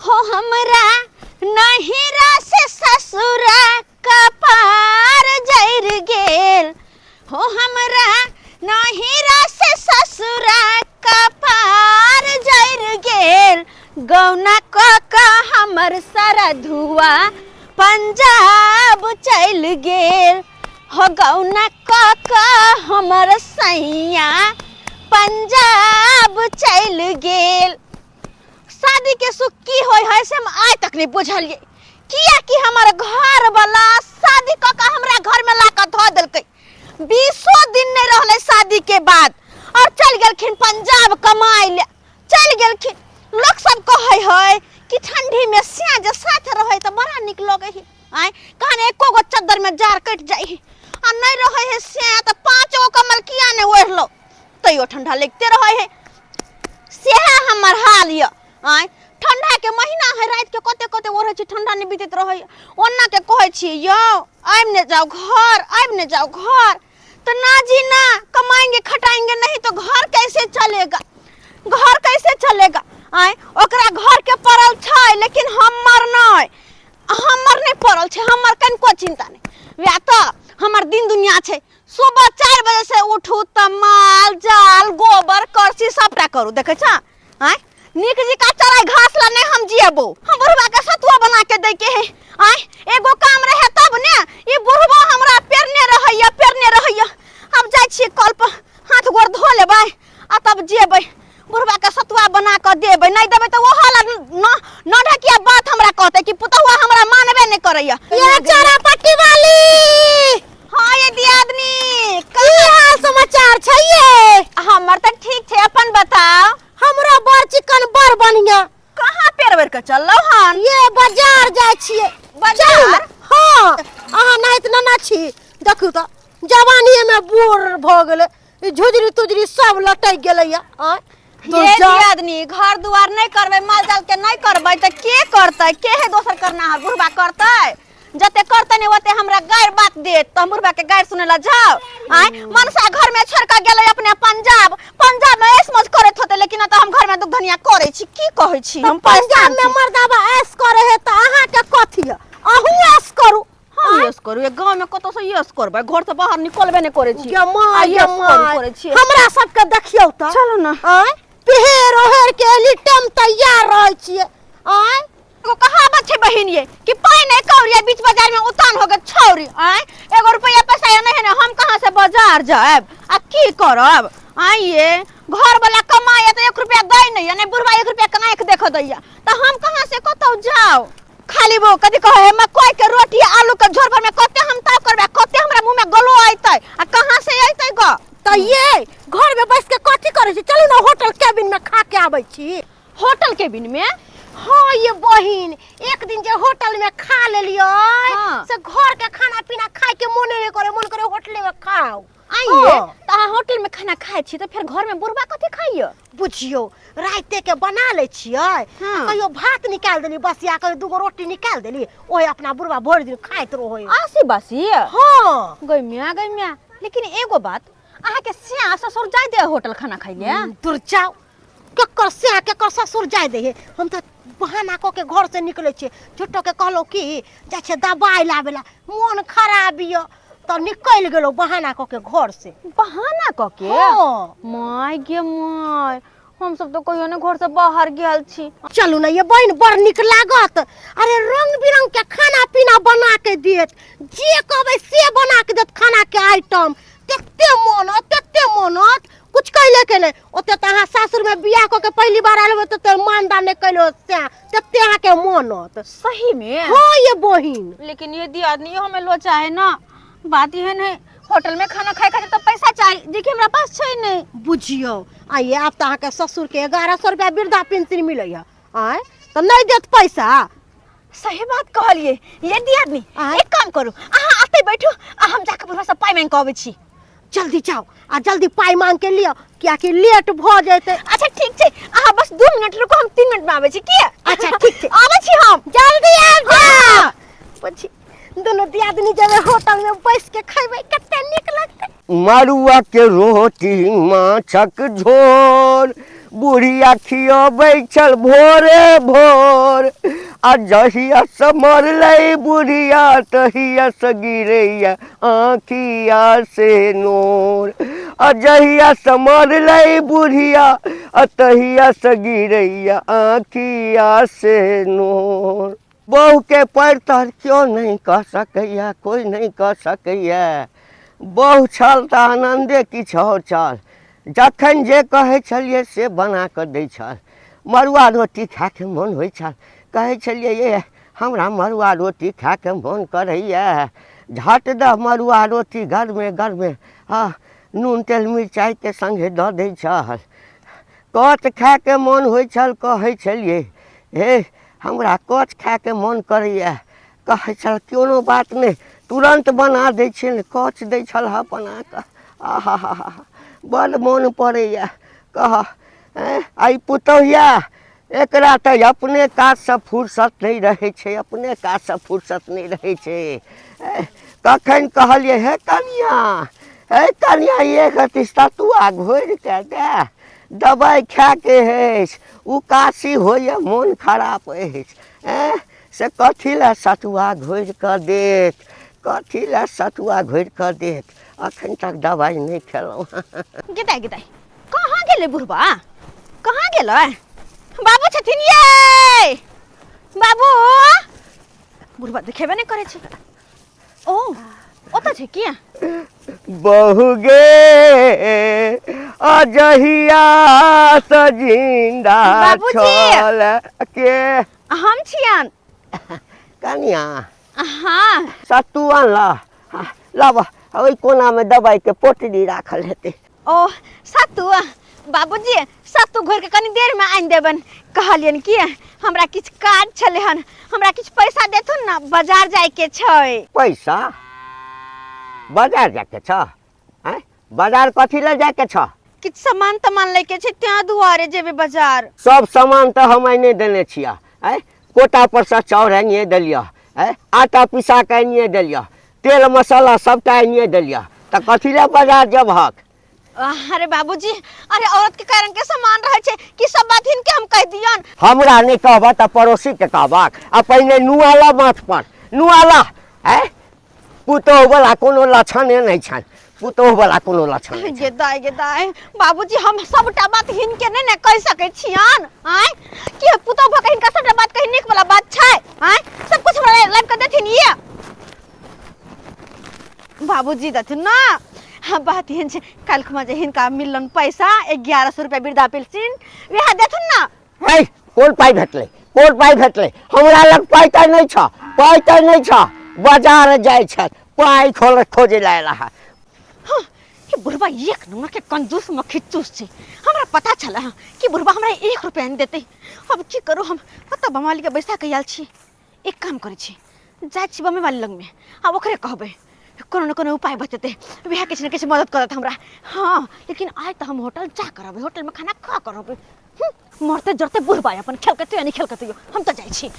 हो हमरा नहिरा से ससुरा कपार जर गेल, हो हमरा नहिरा से ससुरा कपार जर गेल, गौना क क हमर सारा धुआ पंजाब चलि गेल, हो गौना क क हमर सैया पंजाब चलि गेल। शादी के सुख की होय है से हम आइ तक नहीं बुझलिए, किया कि हमर घर वाला शादी क के हमरा घर में ला के धो देलकै, 20 दिन नहीं रहले शादी के बाद और चल गेलखिन पंजाब कमाए ले चल गेलखिन। लोग सब कहै है कि ठंडी में सिया जे साथ रहे तो बड़ा निक लगे है, आय कहने एको गो चद्दर में जार कटि जाइ है, आ नहीं रहे है सिया तो 5 गो कमल किया नहीं ओढ़लो तैयो ठंडा लगते रहे है। सेहे हमर हाल यऽ। आँय ठंडा के महीना है, रात के कते कते ओढ़ै छी, ठंडा नहीं बीतैत रहै। ओना के कहै छी यौ आबि ने जाओ घर, आबि ने जाओ घर, तो ना जी ना, कमाएंगे खटाएंगे नहीं तो घर कैसे चलेगा, घर कैसे चलेगा। आँय ओकरा घर के पड़ल छै लेकिन हमर नहीं, हमर नहीं पड़ल छै, हमर कनिको चिंता नहीं। वएह तऽ हमर दिन दुनिया छै, सुबह 4 बजे से उठू तऽ माल जाल गोबर करसी सबटा करू, देखै छ आँय नीक जिका चराइ घास ला नहीं हम जियबो, हम बुढ़वा के सतुआ बना के दै के है। आँय एगो काम रहे तब ने, ई बुढ़वा हमरा पेरने रहैया पेरने रहैया। हम जाइ छियै कल पर हाथ गोर धो लेबै आ तब जेबै बुढ़वा के सतुआ बना के देबै, नहीं देबै तऽ ओहो ला न न ढकिया बात हमरा कहतै कि पुतहुआ हमरा मानबे नहीं करैया। ये चारा पट्टी वाली। हाँ ये दियादनी, की हाल समाचार छै ये? हमर तऽ ठीक छै, अपन बताओ। हमरा बड़ चिकन बड़ बढ़िया। कहाँ पेड़ बेर के चललौ हन? ये बाजार जाइ छियै। बाजार? चलू ने। हाँ, अहाँ नाहित नना छी, देखू तऽ जवानीये में बूढ़ भऽ गेलै, ई झुझरी तुझरी सब लटकि गेलैया। आँय तो ये जा- दियादनी घर दुआर नहीं करबै, माल जाल के नहीं करबै तऽ के करतै? के है दोसर करना है? बुढ़बा करतै, जते करतै नहीं ओते हमरा गारि बात देत, तऽ हम बुढ़बा के गारि सुनै ला जाओ। आँय मनसा घर में छोड़ के गेलै अपने पंजाब, पंजाब में ऐश मौज करैत होतै, लेकिन एतऽ हम घर में दुख धनिया करै छी। की कहै छी हम पंजाब परेशान में छी। मर्दाबा ऐश करे है तऽ अहाँ के कथी है? अहूँ ऐश करू। हम यस करू, ये गांव में कतौ से यस करबै, घर से बाहर निकलबे नहीं करै छी। गे माय, आ गे यस करू माय। करै छी। हमरा सबके देखियौ तऽ। चलू ना। आँय पिहेर ओहेर के एली टाइम तैयार रहै छियै। आँय एगो कहावत छै बहिन ये कि पाइ नहीं कौड़ी बीच बाजार में उतान हो गए छौरी। आँय एगो रुपया पैसा ये नहीं है ना, हम कहाँ से बाजार जाएब आ की करब? आँय ये घर वाला कमाए तो 1 रुपया दै नहीं है, नहीं बुढ़वा 1 रुपया के आँखि देख दैया, तो हम कहाँ से कतौ जाओ? खाली वो कथी कहे है, मकई के रोटी आलू के झोर पर में कते हम ताव करबे, कते हमरा मुंह में गलो अइतै आ कहाँ से अइतै ग? त ये घर में बैस के कथी करै छी? चलू ना होटल केबिन में खा के आबै छी। होटल केबिन में? हाँ ये बहिन, एक दिन जे होटल में खा लेलियै, हाँ। से घर के खाना पीना खाय के मोने नहीं करे, मन करे होटले में खाओ। आइए हाँ। त अहाँ होटल में खाना खाइ छी त फेर घर में बुढ़बा कथी खाइए? बुझियौ राते के बना लै छियै, हाँ। कहियो भात निकाल देली बसिया, कहियो दूगो रोटी निकाल देली, ओहे अपना बुढ़बा भरि दिन खाइत रहै। आसी बासी? हाँ। गै मियाँ, गै मियाँ, लेकिन एगो बात, अहाँ के सिया ससुर जाय दे होटल खाना खाइ ले? दूर जाओ, केकर सिया केकर ससुर जाय दे हे? हम तऽ बहाना कऽ के घर से निकलै छियै, झूठो के कहलहुँ कि जाइ छियै दबाइ लाबै ला, मोन खराब यऽ, तऽ निकलि गेलहुँ बहाना कऽ के घर से। बहाना कऽ के? हाँ। माय गे my, हम सब तऽ कहियो नहि घर से बाहर गेल छी। चलू ने ये बहिन, बड़ नीक लागत। अरे रंग बिरंग के खाना पीना बना के देत, जे कहबै से बना के देत, खाना के आइटम तेते मन होत, तेते मन होत, कुछ कैले के नहीं। ओते तऽ अहाँ सासुर में बियाह कऽ के पहली बार आयल होबै तऽ मानदान नहि कैले होत, सएह तेते अहाँके मन होत। सही में? हाँ ये बहिन। लेकिन ये दियादनी हमें लोचा है ना, बात एहन है होटल में खाना खाए खातिर तो पैसा चाहिए, जे कि हमरा पास छै नहीं। बुझियौ आइए आब तऽ अहाँके ससुर के 1100 रुपया वृद्धा पेंशन मिलैया, आँय तऽ नहि देत पैसा? सही बात कहलिए ये दियादनी। आँय? एक काम करू, अहाँ अतै बैठू आ हम जाके बुढ़वा से पाइ मांगि के अबै छी। जल्दी जाओ आ जल्दी पाइ मांग के लिअ, कियाकि लेट भऽ जेतै। अच्छा ठीक छै, अहाँ बस 2 मिनट रुकू, हम 3 मिनट में आबै छी। की? अच्छा ठीक छै, आबै छी हम, जल्दी आबि जाउ। हाँ। बुझी दुनू दियादनी जेबै होटल में बैस के खैबै, कते नीक लगतै। मड़ुआ के रोटी माछक झोर, बुढ़िया खियबै छल भोरे भोर आ जहिया से मरलै बुढ़िया तहिया से गिरैया आँखिया से नोर आ जहिया से मरलै बुढ़िया आ तहिया से गिरैया आँखिया से नोर। बहुके पैर तर क्यों नहि कऽ सकैया, कोइ नहि कऽ सकैया। बहु छल तऽ आनन्दे किछु आओर छल, जखन जे कहै छलियै से बना कऽ दै छल। मड़ुआ रोटी खायके मोन होइ छल, कहै छलियै ये हमरा मड़ुआ रोटी खायके मोन करैए, झट दऽ मड़ुआ रोटी गरमे गरमे हँ नून तेल मिरचाइके सङ्गे दऽ दै छल। कच खायके मोन होइ छल, कहै छलियै हे हमरा कच खायके मोन करैए, कहै छल कोनो बात नहि, तुरन्त बना दै छियनि, कच दै छल हँ बना कऽ। आहा हा हा, बड्ड मोन पड़ैए। कह आँय आ ई पुतोहिया एकरा तऽ अपने काजसँ फुर्सत नहि रहै छै, अपने काजसँ फुर्सत नहि रहै छै। कखन कहलियै हे कनियाँ, हे कनियाँ एक रत्ती सतुआ घोरि कऽ दए, दबाइ खायके अछि, उकासी होइए, मोन खराब अछि, एँ से कथी लए सतुआ घोरि कऽ देत, कथी लए सतुआ घोरि कऽ देत, अखन तक दबाइ नहि खेलहुँ। गेदाइ गेदाइ कहाँ गेलै बुढ़बा, कहाँ गेलै? बाबू छथिन ये बाबू? बुढ़बा देखेबे नहि करै छै। ओ ओतऽ छै किया? बहु गे अजहिया से जिंदा बाबूजी। छल के हम छियन कनिया। हाँ सत्तू अनला, लाबऽ ओहि कोनामे दबाइके पोटरी राखल हेतै। ओ सत्तू बाबूजी, सत्तू घोरि के कनी देर में आनि देबनि। कहलियनि कि हमरा किछु काज छलै हन, हमरा किछु पैसा देथुन ने, बाजार जाइके छै। पैसा? बाजार जाइके छ? आँय, बाजार कथी लए जाइके छ? किछु सामान तमान लैके छै, तें दुआरे जेबै बाजार। सब सामान तऽ हम आनिए देने छियह। आँय, कोटा पर से चाउर आनिए देलियह, आँय आटा पिसा कऽ आनिए देलियह, तेल मसाला सबटा आनिए देलियह, तऽ कथी लए बाजार जेबहक? अरे बाबूजी, अरे औरत के कारण के सामान रहे छै कि सब बात हिनके हम कह दियन? हमरा नहीं कहबह तऽ पड़ोसी के कहबक। आ पहिने नुआ ला माथ पर, नुआ ला। आँय, पुतोह वाला कोनो लक्षणे नहीं छनि, पुतोह वाला कोनो लक्षण नहीं गे दाय, गे दाय बाबूजी, हम सबटा बात हिनके नहीं ने कह सकै छियन। आँय कि पुतोह भऽ के हिनका सबटा बात कही नीक वाला बात छै? आँय सब कुछ हमरा लाइफ के देथिन ये बाबूजी, देथिन ना। हाँ बात एहन छै, काल्हि खुमा जे हिनका मिललन पैसा 1100 रुपया वृद्धा पेंशन, वएह देथुन ना। है कोन पाइ भेटलै, कोन पाइ भेटलै? हमरा लग पाइ तऽ नहि छ, पाइ तऽ नहि छ। बाजार जाइ छथि पाइ खोल खोजै लए आयल हँ। हाँ, ये बुढ़वा एक नंबर के कंजूस मक्खी चूस छै। हमरा पता छल हँ कि बुढ़वा हमरा 1 रुपया नहि देतै। अब की करू हम? ओतऽ बमाली के बैसा के आयल छी। एक काम करै छी, जाइ छी बमे वाली लगमे आ ओकरे कहबै, कोनो ने कोनो उपाय बतेतै, वएह किछु ने किछु मदद करत हमरा। हाँ लेकिन आइ तऽ हम होटल जा कर रहबै, होटलमे खाना खा कर रहबै। मरते जरते बुढ़बा अपन खेलकतै या नहि खेलकतै, हम तऽ जाइ छी।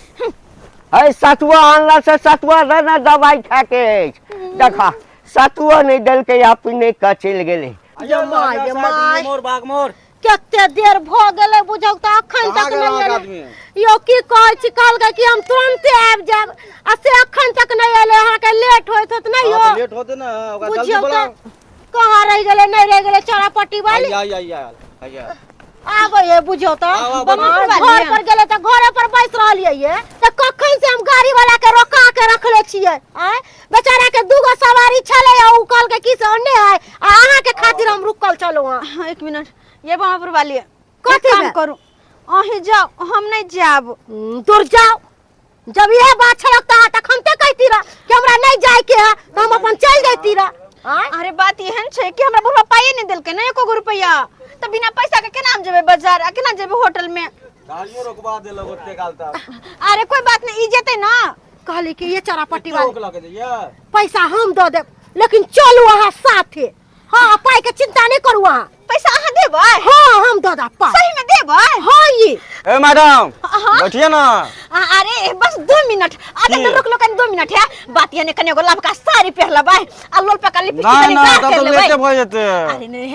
है सतुआ आनला से सतुआ दे ना, दवाई खा के अछि। देखा सतुआ नहीं देलकै, अपने कऽ चलि गेलै। गे माय, गे माय। मोर बाग मोर कते देर भ गेलै बुझौ तऽ अखन कहाँ तक गेल नहि अहाँके एलै। आदमी? यौ की कहै छी, कहलकै कि हम तुरन्ते आबि जायब आ से अखन तक नहि एलै। अहाँके लेट होइत होत नहि हाँ, यौ? तऽ लेट होते ना, ओकरा जल्दी बुझियौ तऽ बोलाउ। कहाँ रहि गेलै, नहि रहि गेलै चौरापट्टी वाली। आइ आइ आइ आइ आइ आबै है बुझियौ तऽ आउ, आउ, हाँ, बनल घर पर गेलै तऽ घरे पर बैस रहलियै ये, तऽ कखन से हम गाड़ी वाला के रोका के रखले छियै। आँय बेचारा के दूगो सवारी छलै आ उ कहलकै कि से ओन्ने है आ अहाँ के खातिर हम रुकल छलहुँ हँ। हाँ, एक मिनट ये बाबा वाली कथी कथी काम भेल? करू, अहीं जाओ, हम नहीं जाब। दूर जाओ, जब यह बात छलक तऽ अहाँ तखन ते कहती रह कि हमरा नहीं जाय के है तऽ हम अपन चलि जैती रह। आँय? अरे बात एहन छै कि हमरा बुढ़वा पाइए नहीं देलकै ना एको गो रुपया, तऽ बिना पैसा के केना हम जेबै बाजार आ केना जेबै होटल में? गाड़ियो रोकवा देलक ओते काल तक। अरे कोई बात नहीं, ई जेतै ना। कहली कि ये चौरापट्टी के वाली रोकलक जे ये? पैसा हम दऽ देब, लेकिन चलू अहाँ साथे। हाँ पाई के चिंता नहीं करू अहाँ। पैसा अहाँ देबै? हाँ हम दऽ देब पाई। सही में देबै? हाँ ये। ए मैडम हाँ? बैठिए ना। अरे बस 2 मिनट आधा की? तो रुक लो कनी 2 मिनट है बात ये ने कनी एगो लबका साड़ी पहिर लेबै आ लोल पे लिपस्टिक ना कनी ना गाढ़ तब कर तो लेबै। लेटे भऽ जेतै। अरे नहीं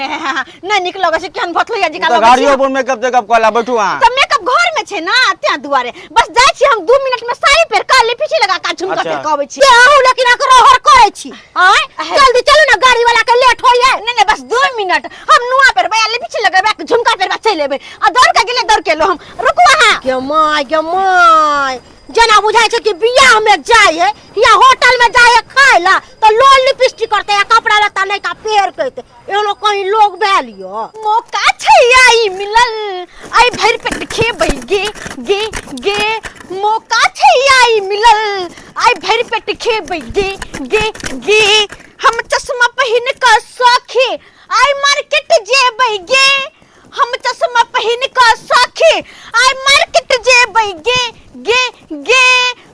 नहीं निक लगै छै केहन भतलैया जी का तऽ लगै गाड़ियो छै। पर मेकअप तेकअप कऽ ला, बैठू अहाँ। तऽ मेकअप घर में छै ना, तें दुआरे बस जाइ छी हम 2 मिनट में साड़ी पहिर कऽ लिपस्टिक लगा कऽ झुमका अच्छा। पहिर कऽ अबै छी। के अहूँ लेकिन अकरो हर करै छी आय? जल्दी चलू ना, गाड़ी वाला के लेट होइए। नहीं नहीं, बस 2 मिनट, हम नुआ पहिरबै आ लिपस्टिक लगेबै, झुमका पहिरबै, चलि एबै आ दौड़ के गेलै, दौड़ के एलहुँ हम। रुकू अहाँ। गे my, गे my, जेना बुझाइ छै कि बियाह में जाय है या होटल में जाय है खाय ला तो लोल लिपस्टिक करते या कपड़ा लत्ता नयका पहिर के एते। एहनो कहीं लोग भेल यो? मौका छै आई मिलल, आई भरि पेट खेबै गे गे गे। मौका छै आई मिलल, आई भरि पेट खेबै गे गे गे। हम चश्मा पहिन कऽ सखी आई मार्केट जेबै गे। हम चश्मा पहिन कऽ सखी आई मार्केट जेबै गे गे गे।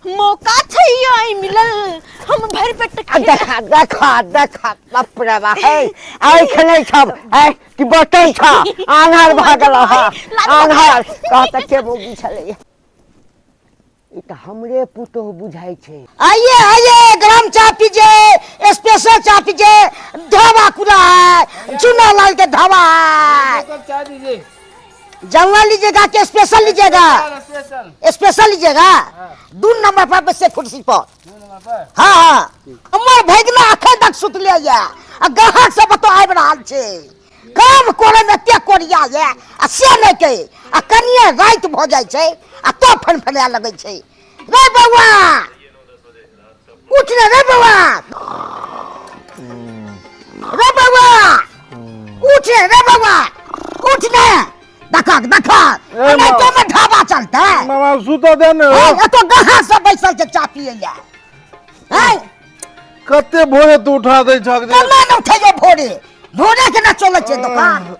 मौका छै आई मिलल, हम भरि पेट आ देखा देखा देखा, बाप रे बाप, है आँख नहि छब है कि बटन छ? आन्हर भऽ गेल हँ, आन्हर। कहत के बोगी छलै, ई तऽ हमरे पुतोह बुझाइ छै। आइए आइए, गरम चाय पीजिए, स्पेशल चाय पीजिए। ढाबा खुला है, चुना लाल के ढाबा है। कप चाय दीजिए। जनरल लीजिएगा कि स्पेशल लीजिएगा? स्पेशल। स्पेशल लीजिएगा? दू नंबर पर बैसे कुर्सी पर। 2 नंबर पर। हाँ हाँ। हमर भैगना अखन तक सुतले ये आ ग्राहक सब तो आबि रहल छै। काम करे में एते कोरिया ये आ से नहि के आ कनिए राति भऽ जाइ छै आ तो फनफनाए लगै छै। रे बौआ, उठ ने रे बौआ, रे बौआ, उठ ने रे बौआ, उठ ने। देखक देखक। ए नहि माँ। तो में ढाबा चलतै? मामा, सुतऽ दे ने। हे, एतो ग्राहक सब बैसल छै चाय पियै लए। हे। कते भोरे तू उठा दै छक जे। केना ने उठैयो? भोरे भोरे के ना चलै छै दोकान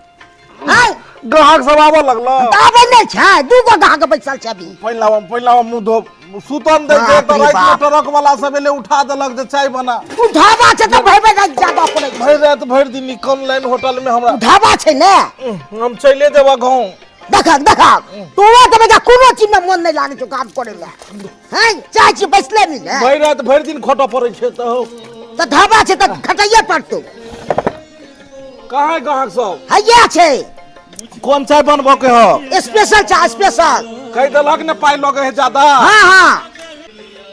हैं? ग्राहक सब आबऽ लगलो? तऽ आबै नहि छै, दू गो ग्राहक बैसल छै अभी। पानि लाबऽ, पानि लाबऽ, मुँह धो। सुतन दै छै बाप तऽ रे रातिमे बाप। ट्रक वाला सब एलै, उठा देलक जे चाय बना। ओ ढाबा छै तऽ भरि भरि राति जागऽ पड़ै छै। भरि राति भरि दिन ई कम लाइन होटल में हमरा। ढाबा छै ने। हम चले जेबऽ गाँव। देखक देखक, तोरा तऽ बेटा कोनो चीज में मन नहि लागै छौ काम करै लए हैं? चाहै छी बैसले मिले। भरि राति भरि दिन खटऽ पड़ै छै तऽ हौ। तऽ ढाबा छै तऽ खटैये पड़तौ। कहाँ है ग्राहक सब? हैया छै। कोन चाय बनबऽ के ह? स्पेशल चाय, स्पेशल। कहि देलक ने पाइ लगे है ज्यादा। हाँ हाँ।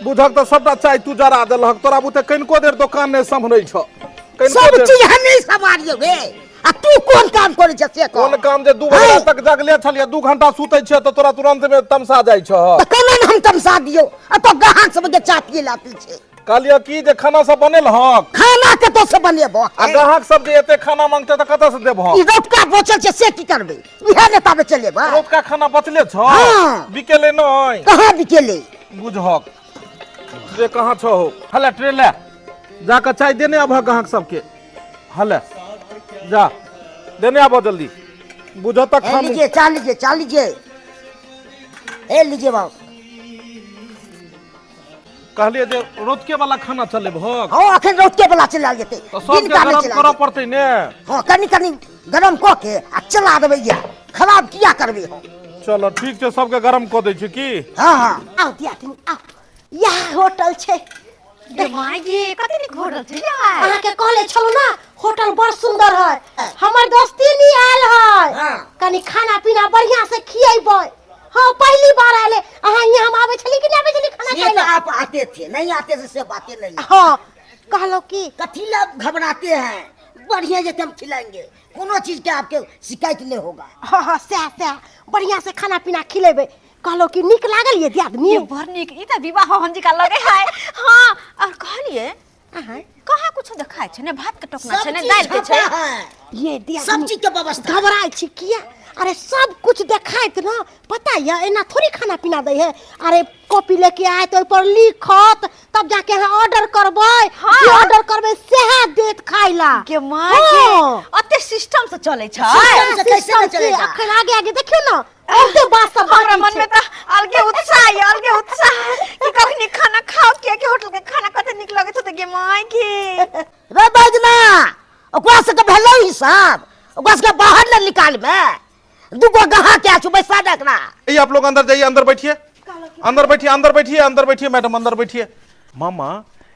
बुझक तऽ सबटा चाय तू जरा देलहक। तोरा बुते कनिको देर दोकान नहि सम्हरै छौ, कनिको सब देर। चीज हमही सम्हारियौ रे आ तू कोन काम करै छै से कह। कोन काम जे 2 बजे हैं? तक जगले छलियै, 2 घंटा सुतै छियै तऽ तोरा तुरंत मे तमसा जाइ छह। तऽ केना ने हम तमसा दियौ? आ तो ग्राहक सब के चाय पियै लए आबै छै। कहलियै की जे खाना सब बनेलहक? खाना कतऽ से बनेबो? आ ग्राहक सब जे एते खाना मांगते तऽ कतऽ से देबहक? ई रौतका बचल छै से की करबै? इएह ने ताबे चलेबै। रौतका खाना बचले छौ? हाँ। बिकेले नहि? कहाँ बिकेलै? बुझहक जे कहाँ छौ हौ। हले ट्रे ले जाकऽ चाय देने आबह ग्राहक सबके। हले जा, देने आबह जल्दी। बुझ तक ए खानू। लीजिए, चाय लीजिए, चाय लीजिए, ए लीजिए बाबू। कहलियै जे रौतके वाला खाना चलेबहक? हाँ, अखन रौतके वाला चलायल जेतै। तऽ सबके दिनका नहि गरम चलायल करऽ जेतै। पड़तै ने। हाँ, कनि कनि गरम कऽ के आ चला देबै, ये खराब किया करबै हम? चलो ठीक छै, सबके गरम कऽ दै छी की? हाँ हाँ। आउ दियादनी, आउ, इएह होटल छै। गे माय गे, कते नीक होटल छै यार। अहाँके कहले छलहुँ ना, होटल बड़ सुंदर है। हमर दोस्ती आयल है। कनि खाना पीना बढ़िया से खिएबै। हाँ, पहली बार आयल है। अहाँ यहाँ हम आबै छली कि नहि आबै छली खाना से खाय तो लए? आप आते थे, नहीं आते थे से बातें नहीं है। हाँ, कहलहुँ की कथी ला घबराते हैं? बढ़िया जैसे हम खिलाएंगे, कोनो चीज के आपके शिकायत नहीं होगा। हाँ हाँ, सएह सएह, बढ़िया से खाना पीना खिलेबै। कहलहुँ कि नीक लागल ये दियादनी? ये बड़ नीक, ई तऽ विवाह हम जी का लगे है। हाँ, और कहलिए अहाँ कहाँ कुछ देखाय छै ने, भात के टोकना सब छै ने चीज दालि के छै। छापा है। ये दियादनी, सब चीज के व्यवस्था। घबराइ छी किया? अरे सब कुछ देखाइत न पता ये, एना थोड़ी खाना पीना दै है। अरे कॉपी लेके आए तो ओहि पर लिखत, तब जाके अहाँ ऑर्डर करबै। हाँ। जे ऑर्डर करबै सएह देत खाइ ला। गे माय गे। अते सिस्टम से चलै छै। सिस्टम से कैसे सिस्टम न चलेगा? से। अखन आगे आगे देखियौ न, बहुते बात सब हमरा बाकी मन छै। में तऽ अलगे उत्साह ये, अलगे उत्साह कि कखनी खाना खाओ, किया कि होटल के खाना कते नीक लगैत होतै। गे माय गे। रे बैजना, ओकरा सबके भेलै हिसाब? ओकरा सबके बाहर ने निकालबै? दूगो ग्राहक आयल छौ, बैसा दे एकरा। ये आप लोग अंदर जाइए, अंदर बैठिए। कहलहुँ अंदर बैठिए, अंदर बैठिए, अंदर बैठिए मैडम, अंदर बैठिए। मामा,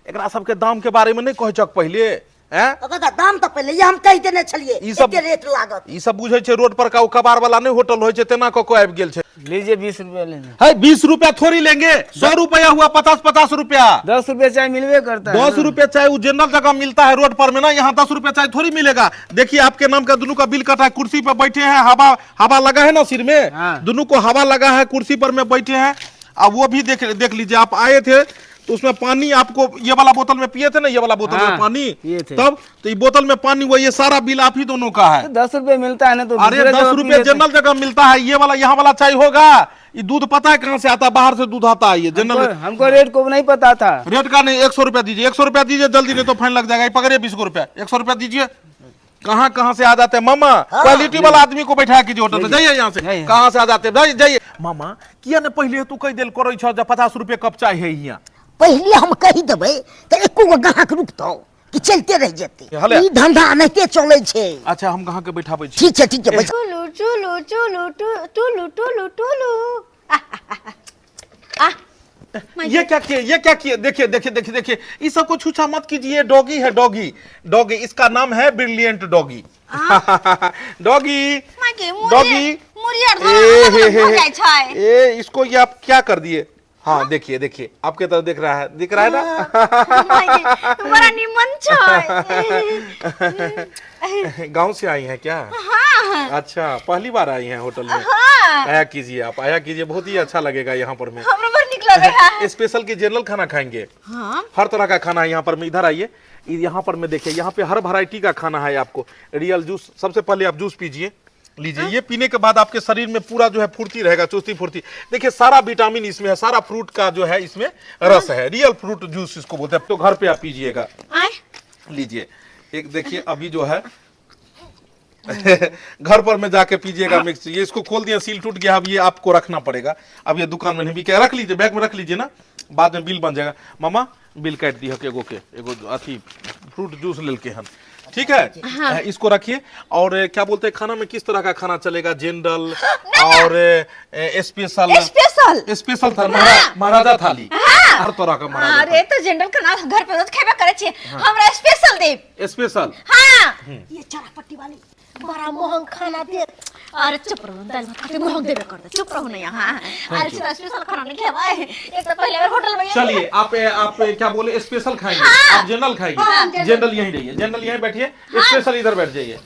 एकरा सबके दाम के बारे में नहीं कहै छक पहिले, हैं? ओकर तऽ दाम तऽ पहिले हम कहि देने छलियै, ई सब एते रेट लागत। ई सब बुझै छै रोड पर का ओ कबाड़ वाला नहीं होटल होइ छै, तेना कऽ कऽ आबि गेल छै। लीजिए 20 रुपया लेना। है 20 रुपया थोड़ी लेंगे, 100 रुपया हुआ, 50-50 रुपया। 10 रुपया चाय मिलबे करता है 10 ना। रुपया चाय वो जनरल जगह मिलता है रोड पर में ना, यहाँ 10 रुपया चाय थोड़ी मिलेगा। देखिए आपके नाम का दोनों का बिल कटा है, कुर्सी पर बैठे हैं, हवा हवा लगा है ना सिर में। हाँ। दोनों को हवा लगा है, कुर्सी पर में बैठे हैं। अब वो भी देख देख लीजिए, आप आए थे तो उसमें पानी आपको ये वाला बोतल में पिए थे ना, ये वाला बोतल में हाँ, पानी, पिए थे। तब तो ये बोतल में पानी हुआ, ये सारा बिल आप ही दोनों का है। तो 10 रुपये मिलता है ना, तो अरे दूसरे 10 जगह पी रुपये लेते हैं। जनरल जगह मिलता है, ये वाला यहाँ वाला चाय होगा। ये दूध पता है कहाँ से आता है? बाहर से दूध आता है ये जनरल। हमको रेट को नहीं पता था। रेट का नहीं, 100 रुपया दीजिए, 100 रुपया दीजिए जल्दी, नहीं तो फाइन लग जाएगा। ये पकड़िए 20 रुपया, 100 रुपया दीजिए। कहाँ कहाँ से आ जाते हैं मामा? क्वालिटी वाला आदमी को बैठा कीजिए होटल में। जाइए यहाँ से, जाइए। कहाँ से आ जाते हैं, जाइए जाइए। मामा, किया ने पहले तू कह देल करै छ जे 50 रुपये कप चाय है हियाँ? पहिले हम कहि देबै तऽ एको गो ग्राहक रुकतौ कि चलते रहि जेतै? हले। ई धंधा एनाहिते चलै छै। अच्छा, हम कहाँ के बैठाबै छी? ठीक छै, ठीक छै, बैठ। टुलु टुलु टुलु टुलु टुलु टुलु। आ ये क्या किए, ये क्या किए? देखिए देखिए देखिए देखिए, इस सबको छूछा मत कीजिए। डॉगी है, डॉगी, डॉगी, इसका नाम है ब्रिलियंट डॉगी। Doggy, doggy. मुरियर ए, हे, हे, भऽ जाइ छै। ए, इसको ये आप क्या कर दिए? हाँ देखिए देखिए, आपके तरफ देख रहा है, दिख रहा है ना? बड़ा निमन छै। गांव से आई हैं क्या? हाँ। अच्छा, पहली बार आई हैं होटल में? हाँ। आया कीजिए, आप आया कीजिए, बहुत ही अच्छा लगेगा यहाँ पर में। हमरो बड़ नीक लगे है। स्पेशल की जनरल खाना खाएंगे? हाँ। हर तरह का खाना है यहाँ पर में। इधर आइए, यहाँ पर में देखिए, यहाँ पे हर वैरायटी का खाना है। आपको रियल जूस, सबसे पहले आप जूस पीजिए, लीजिए। ये पीने के बाद आपके शरीर में पूरा जो है फुर्ती रहेगा, चुस्ती फुर्ती। देखिए सारा विटामिन इसमें है, सारा फ्रूट का जो है इसमें रस है। रियल फ्रूट जूस इसको बोलते हैं। तो घर पे आप पीजिएगा। आय। लीजिए एक, देखिए अभी जो है घर पर में जाके पीजिएगा मिक्स। ये इसको खोल दिया, सील टूट गया, अब ये आपको रखना पड़ेगा। अब ये दुकान में नहीं बिकेगा, रख लीजिए, बैग में रख लीजिए ना, बाद में बिल बन जाएगा। मामा, बिल काट दिया के एगो के एगो अथी फ्रूट जूस लेके हम, ठीक है? हाँ। इसको रखिए। और क्या बोलते हैं, खाना में किस तरह का खाना चलेगा? जनरल और स्पेशल? स्पेशल। स्पेशल था, महाराजा थाली। हाँ। हर तरह का महाराजा। अरे तो जनरल खाना घर पर रोज खेबे करै छियै, हमरा स्पेशल देब। स्पेशल। हाँ। ये चरापट्टी वाली बड़ा महंग खाना देत। अरे चुप रहू, दाल भात खाते महंग देबे करते, चुप रहू ना यहाँ। अरे स्पेशल खाना नहीं खेबै, एक तो पहले बेर होटल में। चलिए आप आप क्या बोले, स्पेशल खाएंगे? आप जनरल खाएंगे? जनरल यहीं रहिए, जनरल यहीं बैठिए, स्पेशल इधर बैठ जाइए।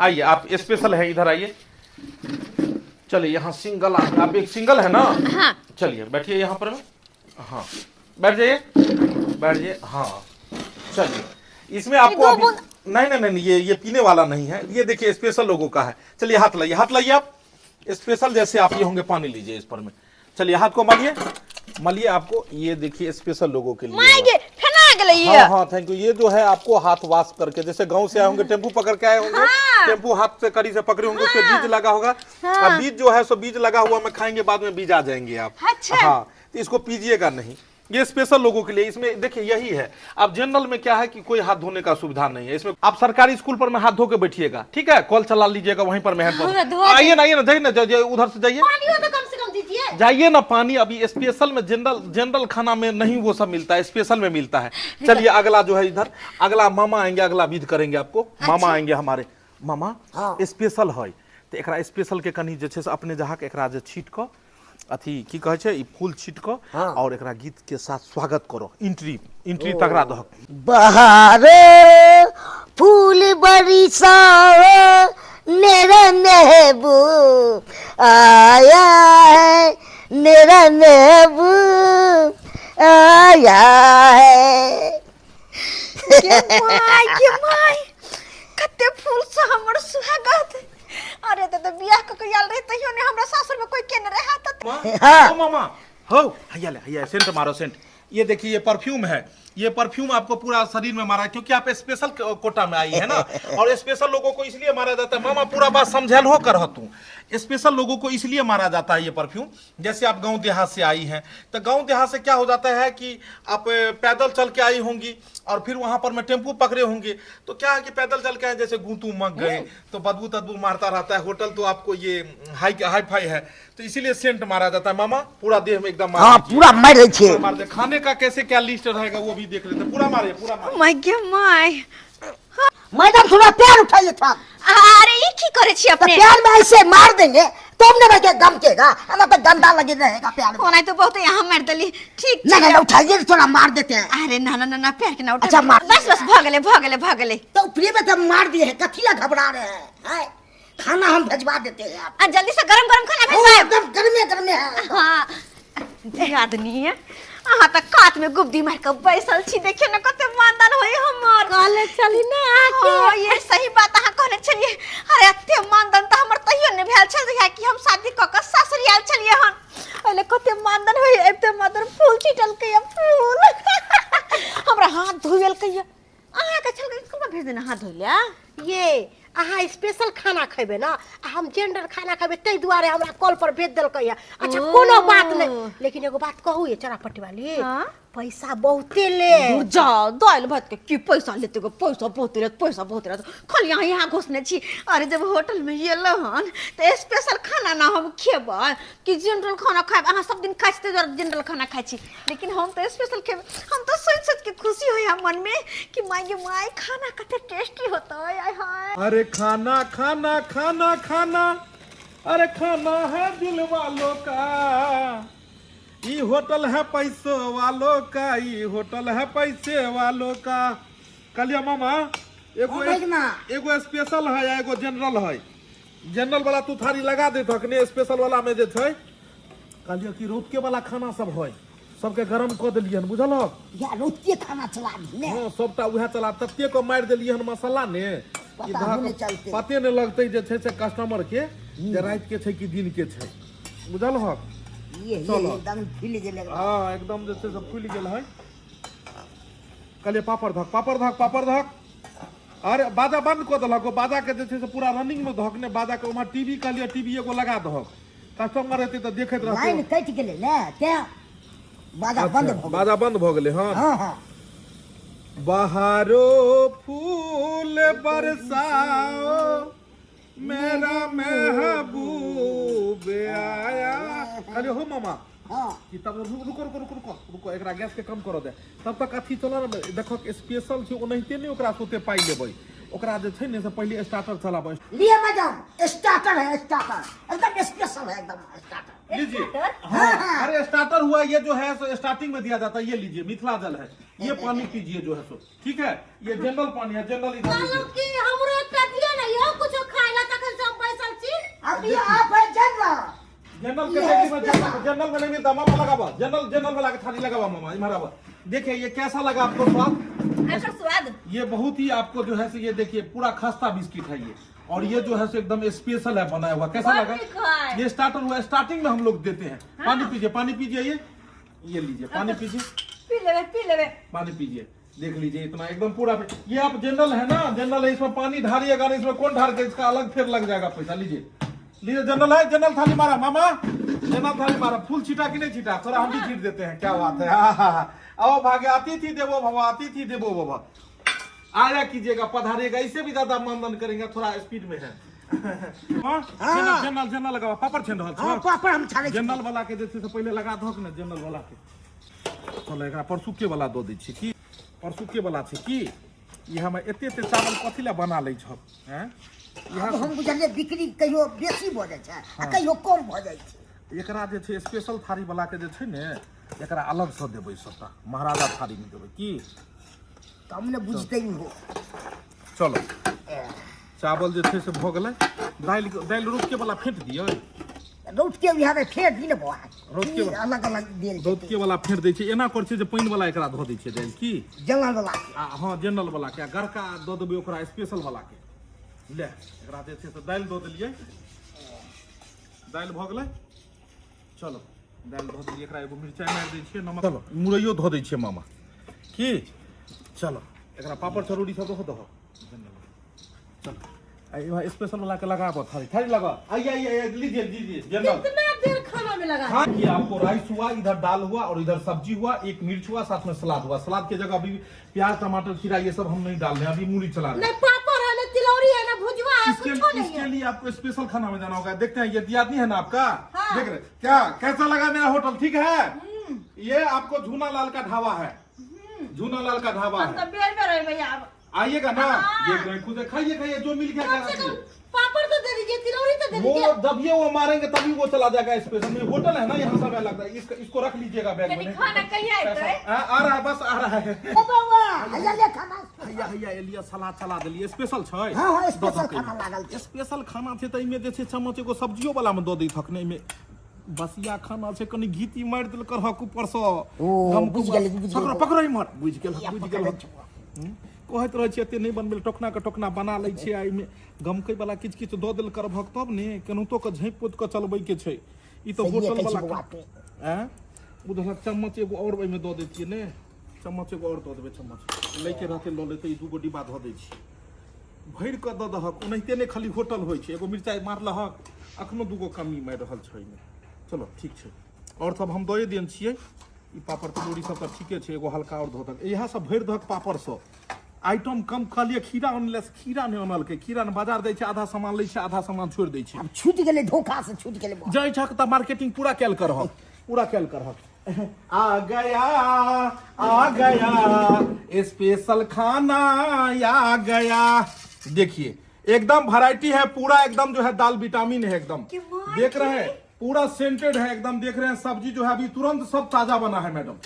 आइए, आप स्पेशल है, इधर आइए। चलिए यहाँ सिंगल, आप एक सिंगल है ना? हाँ। चलिए बैठिए यहाँ पर। हाँ बैठ जाइए, बैठ जाइए। हाँ चलिए, इसमें आपको दो अभी बूंद- नहीं नहीं नहीं, ये पीने वाला नहीं है। ये देखिए स्पेशल लोगों का है। चलिए हाथ लाइए, हाथ लाइए आप। स्पेशल जैसे आप ये होंगे, पानी लीजिए इस पर में। चलिए हाथ को मलिए, मलिए आपको। ये देखिए स्पेशल लोगों के लिए। माय गे, फेना गेलै ये। हाँ हाँ, thank you. ये जो है आपको हाथ वाश करके, जैसे गांव से आए होंगे, टेम्पू पकड़ के आए होंगे। टेम्पू हाथ से कड़ी से पकड़े होंगे, उसके बीज लगा होगा। अब बीज जो है सो बीज लगा हुआ में खाएंगे, बाद में बीज आ जाएंगे आप। अच्छा। हाँ, तो इसको पीजिएगा नहीं, ये स्पेशल लोगों के लिए। इसमें देखिए यही है। अब जनरल में क्या है कि कोई हाथ धोने का सुविधा नहीं है इसमें। आप सरकारी स्कूल पर में हाथ धो के बैठिएगा, ठीक है? कॉल चला लीजिएगा वहीं पर में। हाँ, धोआ आइए ना, आइए ना, जाइए ना, जाइए उधर से जाइए। पानियो तो कम से कम दीजिए। जाइए ना पानी। अभी स्पेशल में जनरल, जनरल खाना में नहीं वो सब मिलता है, स्पेशल में मिलता है। चलिए अगला जो है इधर, अगला मामा आएंगे, अगला विध करेंगे आपको। मामा आएंगे हमारे। मामा, स्पेशल है तो एकरा स्पेशल के कनी जे छै से अपने जहाँ के एकरा जे छीट कऽ अथी की कहै छै, ई फूल छीट कऽ और एकरा गीत के साथ स्वागत करो। एंट्री, एंट्री तगड़ा दहक। बहार फूल बरसाओ, मेरा महबूब आया है, मेरा महबूब आया है। गे my, गे my, कते फूल से हमर स्वागत। अरे त बियाह क के आयल रहे तहियो ने हमरा सासुर में कोई केने रहे त। हाँ। ओ मामा हो, हैया ले, हैया सेंट मारो, सेंट। ये देखिए ये परफ्यूम है, ये परफ्यूम आपको पूरा शरीर में मारा है, क्योंकि आप स्पेशल कोटा में आई है ना, और स्पेशल लोगों को इसलिए मारा जाता है। मामा पूरा बात समझल हो कर तू, स्पेशल लोगों को इसलिए मारा जाता है ये परफ्यूम। जैसे आप गांव देहात से आई हैं तो गांव देहात से क्या हो जाता है कि आप पैदल चल के आई होंगी और फिर वहां पर मैं टेम्पू पकड़े होंगे, तो क्या है कि पैदल चल के आए, जैसे गूंतू मग गए तो बदबू तदबू मारता रहता है। होटल तो आपको ये हाई हाई फाई है, तो इसीलिए सेंट मारा जाता है। मामा पूरा देह में एकदम मार हाँ दीजिए। पूरा मारि दै छियै। पूरा मार दे। खाने का कैसे क्या लिस्ट रहेगा वो भी देख लेते हैं। पूरा मारे, पूरा मारे। My गे my. Madam थोड़ा पैर उठाइए थोड़ा। अरे ई की करे छी तो अपने? पैर में ऐसे मार देंगे तो ने के गमकेगा, हमें तो गंदा लगे रहेगा पैर में। ओना तो बहुत यहाँ मार देली। ठीक ना ना ना, उठाइए थोड़ा मार देते हैं। अरे ना ना ना ना, पैर के ना उठा। अच्छा, मार। बस बस भ गेलै भ गेलै भ गेलै। तो फ्री में तो मार दिए हैं, कथी ला घबरा रहे हैं, हैं? खाना हम भेजवा देते हैं आप। आ जल्दी से गरम गरम खाना ओ, भेजवा। एकदम गर्मे गर्मे है। हाँ आदमी अहाँ तऽ कात में गुब्दी मार के बैसल छी, देखियो ने कते मानदान होई हमर। कहले चली ना आके। हाँ, ये सही बात अहाँ कहने छलियै। अरे एते मानदान तऽ हमर तहियो नहि भेल छल जहिया कि हम शादी कऽ कऽ सासुर आयल छलियै हन। ओहिले कते मानदान होई, एते मदर फूल छिटलकै फूल, हमरा हाथ धोएलकै। अहाँके छलकै कमा भेज देना हाथ धोइ लए। ये अहाँ स्पेशल खाना खेबै ना, आ हम जनरल खाना खेबै, ताहि दुआरे हमरा कॉल पर भेज देलकै। अच्छा कोनो बात नहीं, लेकिन एगो बात कहू ये चरापट्टी वाली, हाँ? पैसा बहुते ले। जाओ दालि भात के की पैसा लेते गो, पैसा बहुत लेत, पैसा बहुत लेत, खाली यहाँ यहाँ घुसने छी। अरे जब होटल में एलहुँ हन तऽ स्पेशल खाना ना हम खेबै कि जनरल खाना खायब? अहाँ सब दिन खाइ छी ताहि दुआरे जनरल खाना खाइ छी, लेकिन हम तऽ स्पेशल खेबै। हम तऽ सोचि सोचि के खुशी होइए मन में कि माय गे माय खाना कते टेस्टी होतै। आय हाय। अरे खाना खाना खाना खाना, अरे खाना है दिल वालों का, ई होटल है पैसों वालों का, ई होटल है पैसे वालों का। कहलिए मामा एगो हाँ, बैगना। एगो स्पेशल है आ एगो जनरल है। जनरल वाला तू थारी लगा दे तखने, स्पेशल वाला में जे छै कहलिए कि रौतके वाला खाना सब है, सबके गरम कऽ देलियै हन, बुझलहक? या रोटिए खाना चला दी ने। हाँ सबटा उएह चला, तते के मारि देलियै हन मसाला ने कि पता धऽ नहि कऽ चलतै। पते नहि लगतै जे छै से कस्टमर के जे राति के छै कि दिन के छै, बुझलहक? ये ये चलो। एकदम फूल गेलै। हाँ एकदम जे छै से फूलि गेल है। कहलियै पापड़ धक पापड़ धक पापड़ धक। अरे बाजा बंद कऽ देलक ओ, बाजा के जे छै से पूरा रनिंग में धक ने बाजा के। उम्हर टीवी कहलियै टीवी एगो लगा दहक, कस्टमर एतै तऽ देखैत रहतै। लाइन कटि गेलै ने तें बाजा बंद भऽ गेलै। बाजा बंद भऽ गेलै। हाँ हाँ हाँ। बहारो फूल बरसाओ मेरा महबूब आया। अरे हो मामा हाँ कि तब रुको रुको रुको रुको रुको रुको, एकरा गैस के कम करो दे, तब तक अथी चल ना। देखो स्पेशल छै ओनाहिते नहि ओकरा से ओते पाइ लेबै, ओकरा जे छै ने से पहिले स्टार्टर चलाबै। लिए मैडम स्टार्टर है, स्टार्टर एकदम स्पेशल है, एकदम स्टार्टर। लीजिए। हाँ, अरे स्टार्टर हुआ ये जो है सो स्टार्टिंग में दिया जाता है। ये लीजिए मिथिला जल है, ये पानी पीजिए जो है सो ठीक है, ये जनरल पानी है, जनरल इधर लीजिए। कि हमरो एकटा दिअ ने यौ कुछो खाय ला, तखन से हम बैसल छी। अभी आप है जनरल, जनरल कैटेगरी में जनरल, जनरल में नहीं मिलता मामा, लगावा जनरल, जनरल वाला के थाली लगावा मामा, इम्हर आवा। देखिए ये कैसा लगा आपको स्वाद? एकर स्वाद ये बहुत ही आपको जो है सो ये देखिए पूरा खस्ता बिस्किट है ये, और ये जो है सो एकदम स्पेशल है बनाया हुआ। कैसा बड़ लगा? नीक है। ये स्टार्टर हुआ, स्टार्टिंग में हम लोग देते हैं। पानी पीजिए, पानी पीजिए, ये लीजिए पानी पीजिए, पी लेबै पी लेबै। पानी पीजिए। देख लीजिए इतना एकदम पूरा। ये आप जनरल है ना, जनरल है, इसमें पानी ढारिएगा नहीं, इसमें कौन ढार के इसका अलग फिर लग जाएगा पैसा। लीजिए लीजिए जनरल है, जनरल थाली मारा मामा, जनरल थाली मारा। फूल छीटा कि नहीं छीटा? थोड़ा हम भी छीट देते हैं, क्या बात है। हाँ हाँ हाँ, आओ भागे अतिथि देवो भव, अतिथि देवो भव। आया कीजिएगा, पधारिएगा, इसे भी ज्यादा मानदन करेंगे, थोड़ा स्पीड में है। हाँ, जनरल जनरल जनरल लगावा, पापड़ छानि रहल हाँ छौ। पापड़ हम छानै छी। जनरल वाला के जे छै से पहिले लगा दहक ने जनरल वाला के। चल एकरा परसुके वाला दऽ दै छी। की परसुके वाला छै की? ई हम एते एते चावल कथी लए बना लै छौ हैं? आब हम बुझलियै बिक्री कहियो बेसी भऽ जाइ छै आ कहियो कम भऽ जाइ छै। एकरा जे छै स्पेशल थारी वाला के जे छै ने एकरा अलग सँ देबै, सबटा महाराजा थारी मे देबै की तब ने बुझतै हो। चलो चावल जे छै से भऽ गेलै। दालि दालि रोपके वाला फेंट दियै, रौतके इएह में फेर दी ने बौआ, रौतके ई अलग अलग देल जेतै। रौतके वाला फेंट दै छै। एना करै छै जे पानि वाला एकरा धऽ दै छै दालि की जनरल वाला के। आ हँ जनरल वाला के, आ गरका दऽ देबै ओकरा स्पेशल वाला के। ले एकरा जे छै से दालि दऽ देलियै, दालि भऽ गेलै। चलो दालि धऽ देलियै, एकरा एगो मिरचाइ मारि दै छियै, नमक, चलो मुरैयो धऽ दै छियै मामा की। चलो एकरा पापड़ चरौरी सब दहो दहो। चलो आ स्पेशल वाला के लगाबो, थाली थाली लगा। आइए आइए आइए, लीजिए लीजिए जनरल। कितना देर खाना में लगा? हाँ, ये आपको राइस हुआ, इधर दाल हुआ और इधर सब्जी हुआ, एक मिर्च हुआ, साथ में सलाद हुआ। सलाद की जगह अभी प्याज टमाटर खीरा ये सब हम नहीं डाल रहे हैं, अभी मूली चला रहे हैं। नहीं पापड़ है, नहीं तिलौरी है, ना भुजवा है, इसके कुछ नहीं इसके है। लिए आपको स्पेशल खाना में जाना होगा। देखते हैं, ये दियादनी है ना आपका? हाँ। देख रहे क्या कैसा लगा मेरा होटल? ठीक है, ये आपको झूना लाल का ढाबा है, झूना लाल का ढाबा हम है। तऽ बेर बेर अयबै आब। आइएगा ना? हाँ। देख रहे हैं, खुद खाइए खाइए, जो मिल गया कम से खाना कम पापड़ तो दे दीजिए, तिलौरी तो दे वो दीजिए। जब ये वो मारेंगे तभी वो चला जाएगा। स्पेशल में होटल है ना, यहाँ सब लगता है। इसको इसको रख लीजिएगा बैग कनी में। खाना कहिया एतै? हाँ, आ रहा है, बस आ रहा है। ओ बौआ, हैया ले खाना। हैया हैया एलिया, सलाद चला देलियै, स्पेशल छै। हाँ, हाँ, स्पेशल दऽ दहक खाना एहिमे। लागल छै। स्पेशल खाना छै तऽ एहिमे जे छै चम्मच एगो सब्जियो वाला मे दऽ दैत हक ने। एहिमे बसिया खाना छै, कनि घीती मारि देल करहक ऊपर सँ। ओ, बुझि गेली, बुझि गेली। पकड़ो पकड़ो इम्हर, बुझि गेल, हैया बुझि गेल। पकड़ै छौ। कहैत रहै छियै एते नहि बनबै लए, टोकना के टोकना बना लै छियै आ एहिमे गमकै वाला किछु किछु दऽ देल करबहक तब ने केनाहितो कऽ झाँपि पोति कऽ चलबै के छै। ई तऽ सहिए होटल कहै छी वाला बौआ तू। आँय, बुझलक? चम्मच एगो आओर ओहिमे दऽ दैतियै ने, चम्मच एगो आओर दऽ देबै। चम्मच लैके रहतै लऽ लेतै। ई दूगो डिब्बा धऽ दै छियै, भरि कऽ दऽ दहक। ओनाहिते नहि खाली होटल होइ छै। एगो मिरचाइ मारलहक, अखनो दूगो कमी मारि रहल छै ओहिमे। चलो ठीक छै, आओर सब हम दए देने छियै। ई पापड़ तिलौरी सब तऽ ठीके छै, एगो हल्का आओर धऽ दहक। इएह सब भरि दहक पापड़ सब। आइटम कम कहलियै, खीरा अनले से खीरा नहि अनलकै। खीरा ने बाजार दै छै, आधा सामान लै छै, आधा सामान छोड़ि दै छै। आब छूटि गेलै, धोखा से छूटि गेलै बौआ। जाइ छक तऽ मार्केटिंग पूरा कयल करहक, पूरा कयल करहक। आ गया आ गया स्पेशल खाना आ गया। देखिए एकदम वैरायटी है पूरा, एकदम जो है दाल विटामिन है एकदम, देख रहे हैं पूरा सेंटेड है एकदम, देख रहे हैं। सब्जी जो है अभी तुरंत सब ताजा बना है मैडम,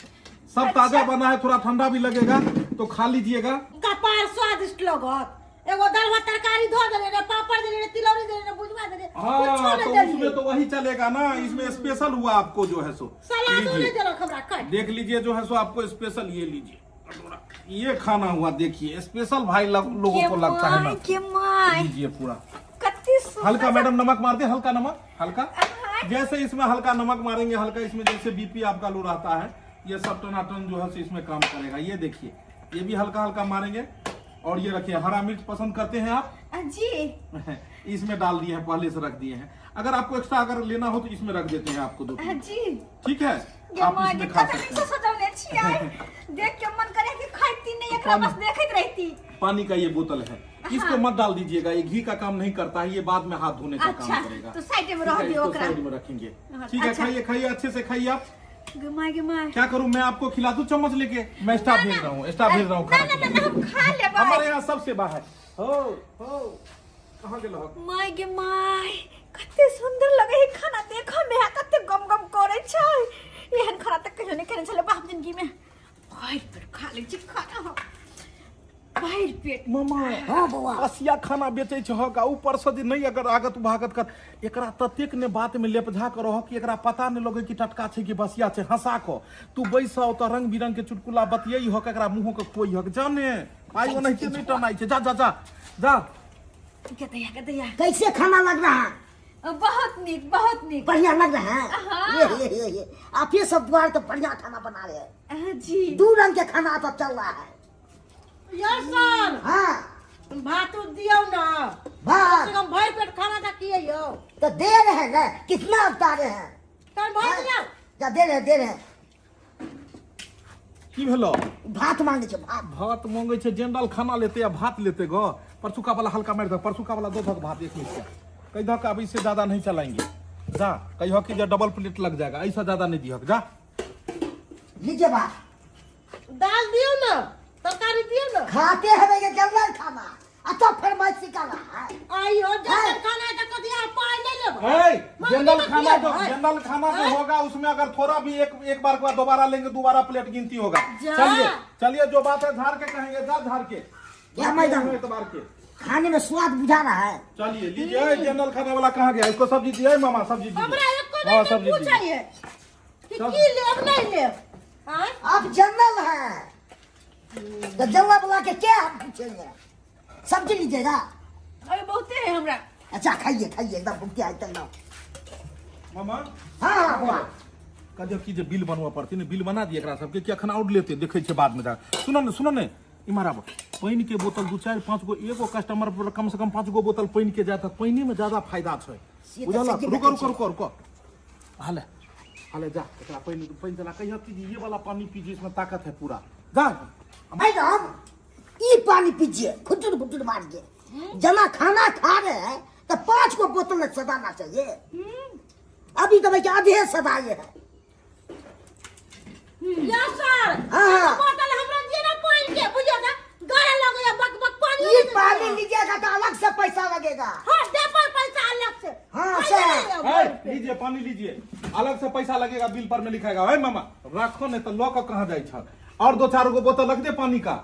सब ताजा बना है, थोड़ा ठंडा भी लगेगा तो खा लीजिएगा। कपार स्वादिष्ट लगत। एगो दाल भात तरकारी धो देने रे, पापड़ देने रे, तिलौरी देने रे, भुजवा देने, हाँ कुछो तो नहीं उसमें देलियै। तो वही चलेगा ना, इसमें स्पेशल हुआ आपको जो है सो। सलादो लीजिए। नहीं देलक हमरा कट। देख लीजिए जो है सो आपको स्पेशल, ये लीजिए कटोरा, ये खाना हुआ देखिए स्पेशल। भाई लोगों को लगता है ना। के my, लीजिए पूरा। कते सुंदर। हल्का मैडम नमक मार दे, हल्का नमक, हल्का। जैसे इसमें हल्का नमक मारेंगे, हल्का इसमें जैसे बीपी आपका लो रहता है, ये सब टनाटन जो है सो इसमें काम करेगा। ये देखिए ये भी हल्का हल्का मारेंगे। और ये रखिए, हरा मिर्च पसंद करते हैं आप? जी। इसमें डाल दिए हैं, पहले से रख दिए हैं। अगर आपको एक्स्ट्रा अगर लेना हो तो इसमें रख देते हैं आपको दो तीन। जी। ठीक है, गे आप माय, इसमें गे खा कते सकते नीक से हैं। सजौने छियै, देख के मन करे कि खाइती नहीं एकरा, बस देखैत रहती। पानी का ये बोतल है, इसको मत डाल दीजिएगा, ये घी का काम नहीं करता है, ये बाद में हाथ धोने का अच्छा, काम करेगा। तो साइड में ठीक रख है, दियो इसको ओकरा। साइड में रखेंगे। हाँ, ठीक है। अच्छा। खाइए खाइए, अच्छे से खाइए आप। गे my, गे my. क्या करूं मैं, आपको खिला दूं चम्मच लेके? मैं स्टाफ भेज रहा हूँ, स्टाफ भेज रहा हूँ ना खाना ना ना खिलाने। ना, हम खा लेबै। हमारे यहाँ सब सेवा है। हो हो, कहाँ गेल हो? My गे my, कते सुंदर लगे है खाना देखऽ में, आ कते गम गम करे छै। एहन खाना तऽ कहियो नहि खेने छलै बाप जिंदगी में। भरि पेट खा लै छी खाना हम, भरि पेट। मामा। हाँ बौआ। बसिया खाना बेचै छहक आ ऊपर से जे नहि अगर आगत भागत कर, एकरा ततेक ने बात में लेपझा कर रहक कि एकरा पता नहि लगै कि टटका छै कि बसिया छै। हंसा कऽ तू बैस ओतऽ, रंग बिरंग के चुटकुला बतियै हक, एकरा मुँह के खुअइ हक। जाने आइ ओनाहिते नहि टनाइ छै। जा जा जा जा। के दैया, के दैया। कैसे खाना लग रहा है? बहुत नीक, बहुत नीक। बढ़िया लग रहा है? हाँ। ये आप ये सब द्वार तो बढ़िया खाना बना रहे हैं। जी। दू रंग के खाना तो चल रहा है। यौ सर। हाँ। भात उत दियौ ना। भात? कम से कम भरि पेट खाना तऽ किए यौ। तो दे रहे हैं ना, कितना उतारे हैं। तहन भरि हाँ, दियौ। जा दे रहे हैं, दे रहे हैं। की भेलो? भात मांगे छे, भात। भात मांगे छे, जनरल खाना लेते या भात लेते गो। परसुका वाला हल्का मारि दह, परसुका वाला दो धक भात एक मिनट कह दहक, अब इससे ज्यादा नहीं चलाएंगे। जा कहियो कि डबल प्लेट लग जाएगा, ऐसा ज्यादा नहीं दिहक, जा। लीजिए भात। दाल दियौ ना, तरकारी दियौ ना। खाते हैं ये जनरल खाना, अच्छा फरमाइशी कर रहा है। आई हो जनरल खाना है तो कथी अहाँ पाइ नहि लेबै? है, मम्मी जनरल तो खाना किया जो है? जनरल खाना जो होगा उसमें अगर थोड़ा भी एक एक बार के बाद दोबारा लेंगे, दोबारा प्लेट गिनती होगा। जा। चलिए चलिए, जो बात है झाड़ के कहेंगे, जा झाड़ के। क्या मैडम? एतबार के खाने में स्वाद बुझा रहा है। चलिए लीजिए। जनरल खाने वाला कहाँ गया? इसको सब्जी दिया मामा, सब्जी दीजिए। हमरा एको हाँ, बेर सब्जी नहि दीजिए। पूछै है कि की लेब नहि लेब। आँय? आप जनरल हैं तो जनरल वाला के क्या हम पूछेंगे? सब्जी लीजिएगा। अरे बहुते है हमरा। अच्छा खाइए खाइए, एकदम भूख आज तक ना। मामा। हाँ हाँ बुआ। कहलियै कि जे बिल बनबऽ पड़तै ने, बिल बना दिए एकरा सबके कि अखन आओर लेतै, देखै छियै बादमे जा। सुनऽ ने, सुनऽ ने, इम्हर आबऽ। पानिके बोतल दू चारि पाँच गो, एगो कस्टमर पर कम से कम 5 गो बोतल पानिके जाय तऽ पानिमे ज्यादा फायदा छै, से तऽ बुझल? सही रुको बात रुको रुको रुको, हाले हाले जा, एकरा पानि पानि चला कहियो कि ये वाला पानी पीजिए, इसमें ताकत है पूरा, जा। मैडम, ई पानी पीजिए, घुटुर घुटुर मारिए। जना खाना खा रहे हैं तो 5 गो बोतल में सदाना चाहिए। अभी तो भैया आधे सदाए है। या सर, हाँ। बोतल हमरा दिए ना पानी के, बुझियो ना गरे लगैया बक बक पानी। ये पानी लीजिएगा तो अलग से पैसा लगेगा। हाँ, दे पर पैसा अलग से। हाँ, खाइए सर। ना। ए, लीजिए पानी लीजिए, अलग से पैसा लगेगा, बिल पर में लिखाएगा। है मामा, राखो नहीं तो लऽ कऽ कहाँ जाइ छ। और दो चार गो बोतल रख दे पानी का।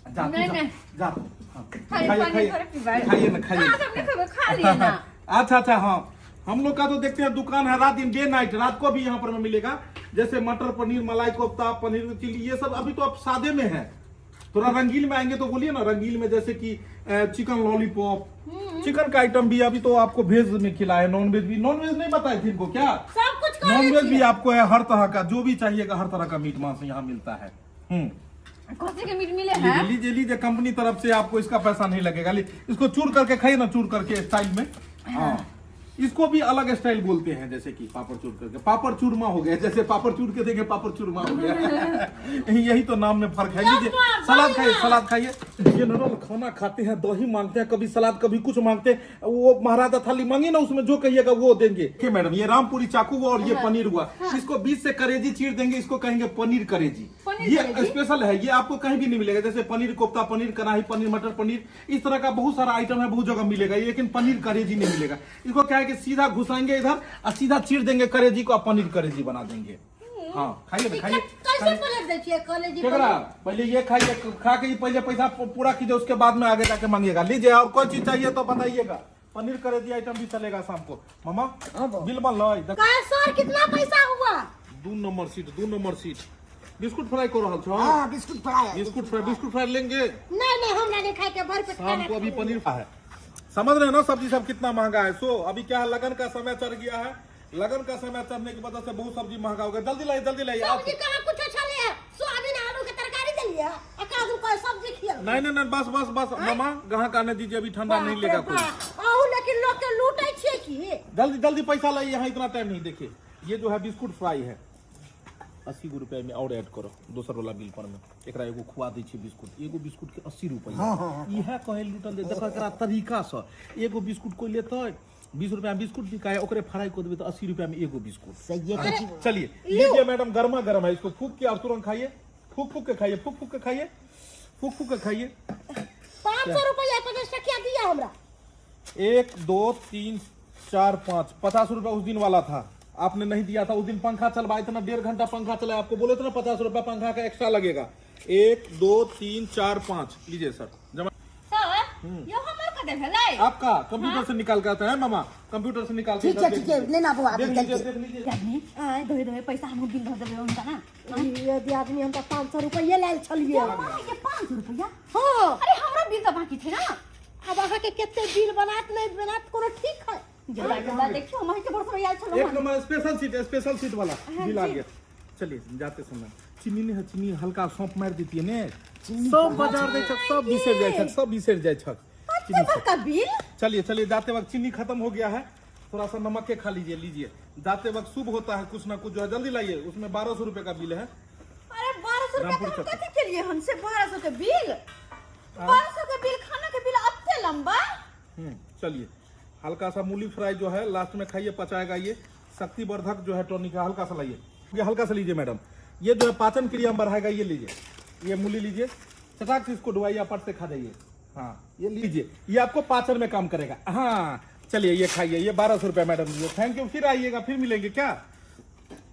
जा तू, नहीं, जा, नहीं। जा तू। हाँ। खाइए, खाइए पानी खाइए थोड़े पीबै। खाइए ना, खाइए। हाँ, सबने खेबै, खा लिए ना। अच्छा अच्छा, हाँ, हम लोग का तो देखते हैं दुकान है, रात दिन डे नाइट, रात को भी यहाँ पर में मिलेगा, जैसे मटर पनीर, मलाई कोफ्ता, पनीर चिल्ली, ये सब अभी तो आप सादे में है। थोड़ा रंगीन में आएंगे तो बोलिए ना, रंगीन में जैसे कि चिकन लॉलीपॉप, चिकन का आइटम भी अभी तो आपको वेज में खिला है, नॉन वेज भी। नॉन वेज नहीं बताए थे इनको क्या? सब कुछ कर नॉन वेज भी आपको है, हर तरह का जो भी चाहिएगा, हर तरह का मीट मांस यहाँ मिलता है। कथी के मीट मिले है? लीजिए लीजिए लीजिए, कंपनी तरफ से आपको इसका पैसा नहीं लगेगा। इसको चूर करके खाइए ना, चूर करके स्टाइल में। हाँ, इसको भी अलग स्टाइल बोलते हैं, जैसे कि पापड़ चूर करके पापड़ चूरमा हो गया, जैसे पापड़ चूर के देंगे पापड़ चूरमा हो गया। यही तो नाम में फर्क है। लीजिए सलाद खाइए, सलाद खाइए। जनरल खाना खाते हैं, दही मांगते हैं, कभी सलाद कभी कुछ मांगते हैं। वो महाराजा थाली मांगे ना, उसमें जो कहिएगा वो देंगे। ठीक मैडम, ये रामपुरी चाकू हुआ और ये पनीर हुआ, इसको बीच से करेजी चीर देंगे, इसको कहेंगे पनीर करेजी। ये स्पेशल है, ये आपको कहीं भी नहीं मिलेगा। जैसे पनीर कोफ्ता, पनीर कढ़ाई, पनीर मटर पनीर, इस तरह का बहुत सारा आइटम है, बहुत जगह मिलेगा, लेकिन पनीर करेजी नहीं मिलेगा। इसको क्या है कि सीधा घुसाएंगे इधर और सीधा चीर देंगे करेजी को और पनीर करेजी बना देंगे। हाँ, खाइए ना, खाइए। कैसे पलट दै छियै कॉलेज? केकरा पहले ये खाइए, खा के ही पहले पैसा पूरा कीजिए, उसके बाद में आगे जाके मांगिएगा। लीजिए, और कोई चीज चाहिए तो बताइएगा। पनीर करेजी आइटम भी चलेगा शाम को। मामा, बिल बन लो। कहे सर, कितना पैसा हुआ? 2 number seat, 2 number seat. Biscuit fry कर रहल छो? हाँ, बिस्कुट फ्राई है। बिस्कुट फ्राई, बिस्कुट फ्राई लेंगे? नहीं नहीं, हमरा नहीं खाए के, भर पेट शाम खाना को अभी खा पनीर है, समझ रहे हो ना, सब्जी सब कितना महंगा है। सो अभी क्या है, लगन का समय चढ़ गया है, लगन का समय चढ़ने की वजह से बहुत सब्जी महंगा हो गया। जल्दी लाइए, जल्दी लाइए आप। सब्जी कहाँ कुछ अच्छा नहीं है, सोयाबीन आलू के तरकारी देलिए आ काजू का सब्जी खिया। नहीं नहीं नहीं, बस बस बस मामा, ग्राहक आने दीजिए, अभी ठंडा नहीं लेगा कोई। अहू लेकिन लोग के लूटे छियै की? जल्दी जल्दी पैसा लाइए, यहाँ इतना टाइम नहीं। देखिए ये जो है बिस्कुट फ्राई है, 80 गो रुपया में और ऐड करो दोसर वाला बिल पर में। एकरा एगो खुआ दै छै बिस्कुट, एगो बिस्कुट के 80 रुपया। इएह कहे लूटल दे, देखो एकरा तरीका से एगो बिस्कुट कोई लेतै 20 रुपया में बिस्कुट बिकाए, ओकरे फ्राई कर देबै तो 80 रुपया में एगो बिस्कुट। सही है। चलिए लीजिए मैडम, गर्मा गर्म है, इसको फूक के आप तुरंत खाइए, फूक फूक के खाइए, फूक फूक के खाइए, फूक फूक के खाइए। 500 रुपया 50 टकिया दिया हमरा। 1 2 3 4 5, 50 रुपया उस दिन वाला था, आपने नहीं दिया था उस दिन। पंखा चलवाए थे ना, 1.5 घंटा पंखा चलाया, आपको बोले थे ना 50 रुपया पंखा का एक्स्ट्रा लगेगा। 1 2 3 4 5, लीजिए सर जमा। सर, यो हमर कते भेलै? आपका कंप्यूटर से निकाल के आता है मामा, कंप्यूटर से निकाल के ठीक है, इधर ठीक है, देख लेना बुआ, लीजिए, अभी देख लीजिए, चल के। देख लीजिए। आदमी आय धोए धोए पैसा हम बिल धो देबै हुनका ना। ये आदमी, हम तो 500 रुपये लायल छलिए। मामा, ये 500 रुपया? हाँ। अरे हमरा बिल तऽ बाकी छै ना। अब अहाँके कते बिल बनात नहीं बनात कोनो ठीक है। जल्दा जल्दा देखियो, हम के बरसो आयल छलहुँ। 1 number special seat, special seat वाला बिल आ गया। चलिए जाते समय चीनी नहीं है, चीनी हल्का सौंप मार देती है ने, सब बाजार जाइ छक, सब बिसरि जाइ छक, सब बिसरि जाइ छक चीनी से। बड़का बिल। चलिए चलिए, जाते वक्त चीनी खत्म हो गया है, थोड़ा सा नमक के खा लीजिए। लीजिए, जाते वक्त शुभ होता है कुछ ना कुछ जो है, जल्दी लाइए, उसमें 1200 रुपए का बिल है। अरे 1200 रुपया रामपुर के हम चक्कर। कथी के लिए हम से 1200 के बिल, 1200 के बिल, खाना के बिल अत्ते लंबा। चलिए हल्का सा मूली फ्राई जो है लास्ट में खाइए, पचाएगा ये, शक्तिवर्धक जो है टॉनिक है, हल्का सा लाइए, ये हल्का सा लीजिए मैडम, ये जो है पाचन क्रिया में बढ़ाएगा। ये लीजिए, ये मूली लीजिए, चटाक से इसको डुबाइए, पट से खा जाइए। हाँ ये लीजिए, ये आपको पाचन में काम करेगा। हाँ चलिए ये खाइए, ये 1200 रुपया मैडम जी, thank you, फिर आइएगा, फिर मिलेंगे क्या।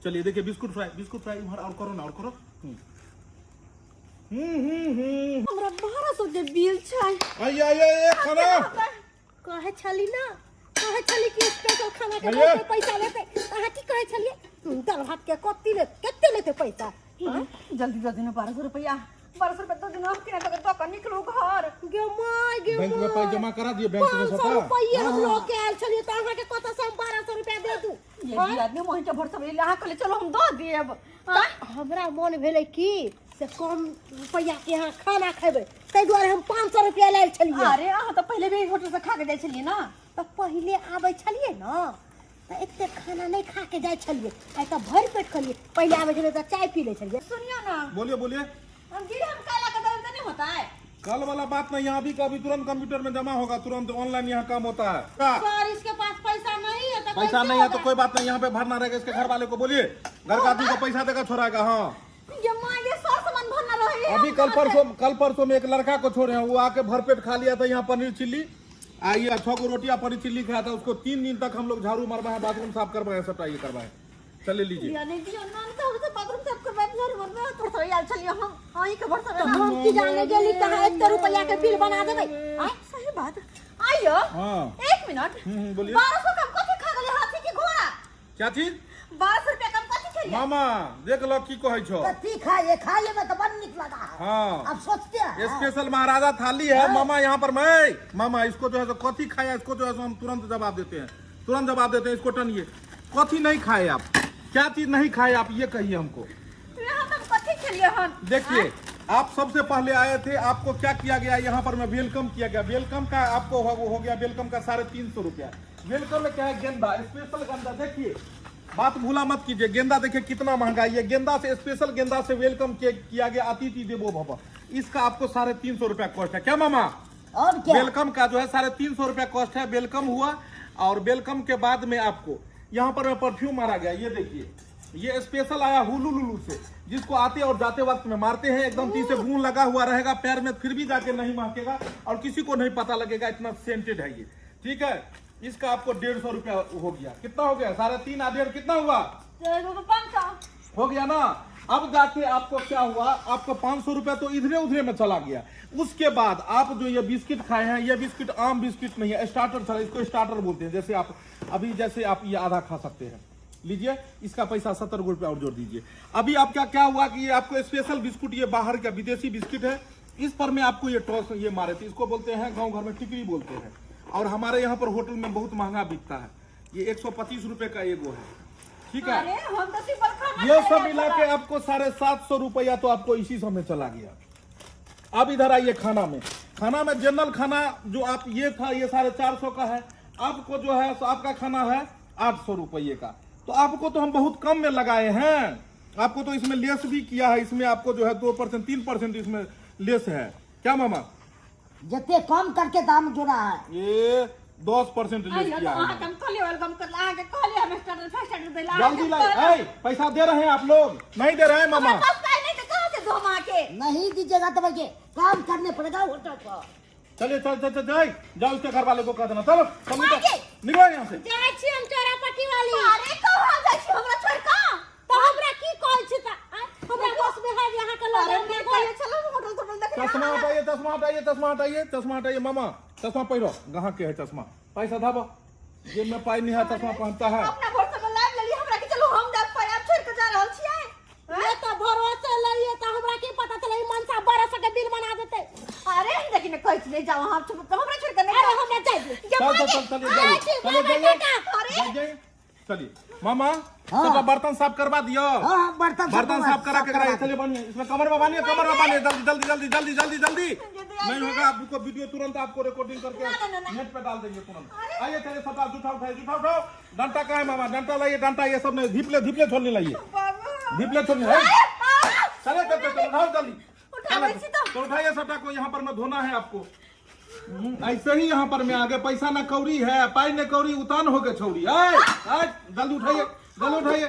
चलिए देखिए बिस्कुट फ्राई, बिस्कुट फ्राई उम्हर और करो ना, और करो। हम्म हम्म हम्म हमरा 1200 के बिल छै। आइए आइए आइए खाना। कहे छली ना, कहे छली कि स्पेशल खाना के आइए। बहुत पैसा लेते, अहाँ की कहे छलिए? दाल भात के कत्ती ले, कते लेते पैसा? जल्दी जल्दी ना 1200 रुपया। 1200 रुपया दो दिन के ना तो के निकलू घर। गे my गे बैंक में पाई जमा करा दिए बैंक में 500 सबटा। रुपये हम लोग के आयल छलियै तऽ अहाँके कतऽ से हम 1200 रुपया दे दू? ये भी आदमी मोहिन के भरोसा भेल, अहाँ कहले चलो हम दऽ देब। तऽ हमरा मन भेलै कि से कम रुपैआ के अहाँ खाना खेबै, ताहि दुआरे हम 500 रुपया लायल छलियै। अरे अहाँ तऽ पहिले भी होटल से खा के जाइ छलियै ना? तऽ पहिले आबै छलियै ने तऽ एते खाना नहि खा के जाइ छलियै, आइ तऽ भरि पेट खलियै। पहिले आबै छलियै तऽ चाय पी लै छलियै। सुनियो ना। बोलिए बोलिए। हम गिर हम काला के दर्द नहीं होता है। कल वाला बात नहीं, यहाँ अभी का अभी तुरंत कंप्यूटर में जमा होगा, तुरंत ऑनलाइन यहाँ काम होता है। सर इसके पास पैसा नहीं है तो पैसा कैसे नहीं है तो होगा? कोई बात नहीं, यहाँ पे भरना रहेगा। इसके घर वाले को बोलिए, घर का आदमी को पैसा देकर छोड़ाएगा। हाँ ये माँ ये सर सामान भरना रहे। अभी कल परसों में एक लड़का को छोड़े हैं, वो आके भरपेट खा लिया था यहाँ पनीर चिल्ली, आइए 6 को रोटियां पनीर चिल्ली खाया था, उसको 3 दिन तक हम लोग झाड़ू मरवाए, बाथरूम साफ करवाए, सबटा ये करवाए। चलिए लीजिए। यानी कि ना तो हमसे बाथरूम साफ करवाए, झाड़ू मरवाए, थोड़ा सा यार चलिए हम अहीं के भरोसा तऽ हम की जाने गेली तऽ अहाँ एते रुपैआ के बिल बना देबै? आय सही बात। आइयो हाँ। एक मिनट। बोलिए। 1200 कम कथी खा गेलै, हाथी की घोड़ा? क्या चीज? 1200 रुपया कम कथी खेलिए? मामा देख लो की कहै छो। कथी खाइए? खाइए में तो बड़ निक लगा है। हाँ। अब सोचते हैं। स्पेशल महाराजा थाली है मामा यहाँ पर। मैं मामा इसको जो है सो कथी खाया, इसको जो है सो हम तुरंत जवाब देते हैं, तुरंत जवाब देते हैं। इसको टनिए, कथी नहीं खाए आप, क्या चीज नहीं खाए आप, ये कहिए हमको। यहाँ हम कथी खेलिए हन? देखिए आप सबसे पहले आए थे, आपको क्या किया गया यहाँ पर में welcome किया गया। Welcome का आपको हो गया welcome का 350 रुपया। Welcome में क्या है? गेंदा, स्पेशल गेंदा। देखिए बात भूला मत कीजिए, गेंदा देखिए कितना महंगा है। ये गेंदा से स्पेशल गेंदा से welcome किया गया अतिथि देवो भव, इसका आपको 350 रुपया कॉस्ट है। क्या मामा? और क्या? Welcome का जो है 350 रुपया कॉस्ट है। Welcome हुआ और welcome के बाद में आपको यहाँ पर परफ्यूम मारा गया। ये देखिए ये स्पेशल आया हुलू लुलू से, जिसको आते और जाते वक्त में मारते हैं, एकदम तीसे गूं लगा हुआ रहेगा पैर में, फिर भी जाके नहीं महकेगा और किसी को नहीं पता लगेगा, इतना सेंटेड है ये। ठीक है, इसका आपको 150 रुपया हो गया। कितना हो गया? 3.5 आ 1.5 कितना हुआ? 500 हो गया ना। अब जाके आपको क्या हुआ, आपको 500 रुपया तो इधरे उधरे में चला गया। उसके बाद आप जो ये बिस्किट खाए हैं, ये बिस्किट आम बिस्किट नहीं है, स्टार्टर चला, इसको स्टार्टर बोलते हैं। जैसे आप अभी जैसे आप ये आधा खा सकते हैं, लीजिए इसका पैसा 70 रुपया और जोड़ दीजिए। अभी आप क्या क्या हुआ कि ये आपको स्पेशल बिस्कुट, ये बाहर का विदेशी बिस्किट है, इस पर में आपको ये टॉस ये मारे थे, इसको बोलते हैं गाँव घर में टिकरी बोलते हैं, और हमारे यहाँ पर होटल में बहुत महंगा बिकता है। ये 125 रुपये का एगो है। ठीक है, अरे हम तो सिंपल खाना ये खाए सब रहे मिला के आपको 750 रुपया तो आपको इसी समय चला गया। अब इधर आइए खाना में। खाना में जनरल खाना जो आप ये था ये 450 का है, आपको जो है सो आपका खाना है 800 रुपये का। तो आपको तो हम बहुत कम में लगाए हैं, आपको तो इसमें लेस भी किया है, इसमें आपको जो है 2% 3% इसमें लेस है। क्या मामा? जते कम करके दाम जोड़ा है। ये 10% लेस आइयो तो किया है। अहाँ के हम कहलिए welcome कर, अहाँ के कहलिए हम स्टार्टर फर्स्ट स्टार्टर देला। जल्दी लाइए, ऐ, पैसा दे रहे हैं आप लोग? नहीं दे रहे हैं मामा? हमरा पास पाई नहीं तो कहाँ से दो हम अहाँ के? नहीं दीजिएगा तो भैया काम करने पड़ेगा होटल पर। चलिए चल चल चल जाए जाओ, उसके घर वाले को कह देना। चलो चल निकलो, निकलो यहाँ से। जाइ छी हम चोरापट्टी वाली। अरे कहाँ जाइ छी हमरा छोड़ कऽ? तऽ हमरा की कहै छी तऽ आँय, हमरा बस में है अहाँ के लऽ अरे जायब। नहि कहलिए चलो होटल तोटल देखे। चश्मा हटाइए, चश्मा हटाइए, चश्मा हटाइए, चश्मा हटाइए मामा, चश्मा पहिरो, गाहक के है चश्मा। पैसा धाबो, जेब में पाई नहीं है चश्मा पहनता है। अपना भरोसा में लाइव लेली हमरा के, चलो हम जाब पर आप छोड़ के जा रहल छियै। ये तऽ भरोसे लइए तऽ हमरा की पता चलै ई मनसा 1200 के बिल बना देतै। अरे देखी ने कहै छी नहीं जाओ हम, हमरा छोड़ के नहीं अरे जाओ। हमरा जाइ दियौ। चल चल चल चलिए जाइए, छी, चलिए बाय बाय, जाइए, टाटा। जाइए, जाइए। चलिए मामा हाँ। सबका बर्तन साफ करवा दियो। हाँ, हाँ, बर्तन साफ बर्तन साफ करा के करवा कराइए। चलिए बानिए, इसमें कमर में बानिए, कमर में बानिए, जल्दी जल्दी जल्दी जल्दी जल्दी जल्दी। नहीं होगा आपको वीडियो तुरंत आपको रिकॉर्डिंग करके नेट पे डाल देंगे तुरंत। आइए चलिए सबका जूठा उठाइए, जूठा उठाओ। डंटा कहाँ है मामा? डंटा लाइए, डंटा ये सब नहीं, धिपले धिपले छोड़ने लाइए, धिपले छोड़ने। चले चल चल उठाओ जल्दी, उठाबै छी तऽ। तो उठाइए सबटा को, यहाँ पर में धोना है आपको। ऐसे ही यहाँ पर में आगे पैसा ना कौड़ी है, पाई न कौड़ी, उतान हो गए छौड़ी। आए आए जल्दी उठाइए, जल्दी उठाइए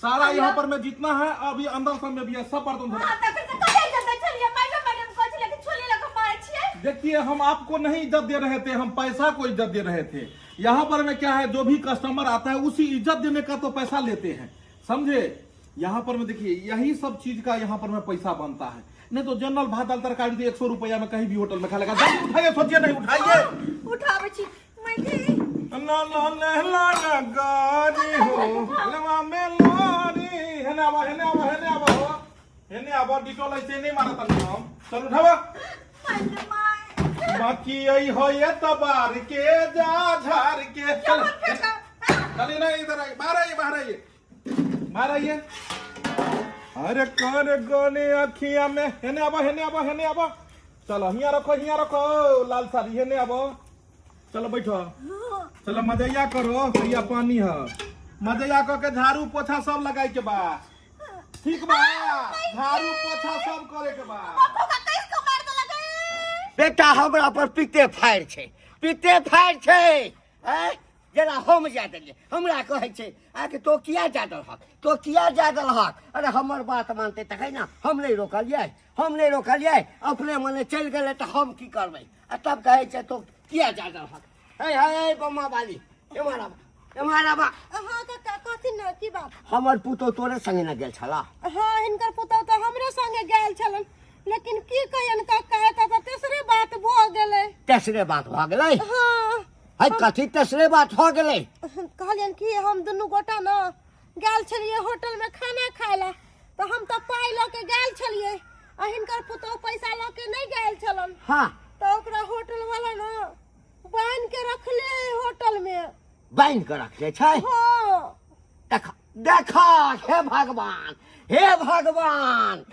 सारा यहाँ पर में जितना है, अभी अंदर सब में भी है, सब बर्तन धोना। हाँ, तखन तऽ कहिया इज्जत दै छलियै? मैडम, मैडम कहै छलियै कि छोले लऽ कऽ मारै छियै। देखिए हम आपको नहीं इज्जत दे रहे थे, हम पैसा को इज्जत दे रहे थे। यहाँ पर में क्या है, जो भी कस्टमर आता है उसी इज्जत देने का तो पैसा लेते हैं, समझे? यहाँ पर में देखिए यही सब चीज का यहाँ पर में पैसा बनता है, नहीं तो जनरल भात दाल तरकारी तो 100 रुपया में कहीं भी होटल में खा लेगा। जल्दी उठाइए, सोचिए नहीं, उठाइए। उठाबै छी मैगी। ला ला ला ला ला गारी हो, लवा में लारी, हेने आवा, हेने आवा, हेने आवा हो। एने आबो डिटोल ऐसे नहीं मारत तनी हम। चल उठावा। बाकी आई होए तबार के जा झार के। चल चलिए ना, इधर आइए, बाहर आइए, बाहर आइए, बाहर आइए। अरे कर गोने अखिया में। हेने आबो, हेने आबो, हेने आबो। चलो हिया रखो, हिया रखो लाल साड़ी। हेने आबो, चलो बैठो, चलो मजैया करो। हैया पानी है, मजैया क के झाड़ू पोछा सब लगाई के बा, ठीक बा? झाड़ू पोछा सब करे के बा। बेटा हमरा पर पिते फायर छै, पिते फायर छै। आँय, जेना हम जा देलियै, हमरा कहै छै आके तो किया जा देलहक, तो किया जा देलहक। अरे हमर बात मानतै तखन ने, हम नहि रोकलियै, हम नहि रोकलियै, अपने मने चलि गेलै तऽ हम की करबै? आ तब कहै छै तो किया जा देलहक। हे हे हे बम्मा बाली, एम्हर आबा, एम्हर आबा। हाँ काका, कहथिन ने, की बात? हमर पुतोह तोरे संगे ने गेल छला? हाँ, हिनकर पुतोह तऽ हमरे संगे गेल छलन, लेकिन की कहियन काका, एतऽ तऽ तेसरे बात भऽ गेलै। तेसरे बात भऽ गेलै? हाँ। है, कथी तेसरे बात भऽ गेलै? कहलियन कि हम दुनू गोटा ने गेल छलियै होटल में खाना खाय ला, तऽ हम तऽ पाइ लऽ के गेल छलियै आ हिनकर पुतोह पैसा लऽ के नहि गेल छलन। हाँ। तऽ ओकरा होटल वाला ने बान्हि के रखले है होटल में। बान्हि के रखले छै? हाँ। देख देख, हे भगवान, हे भगवान,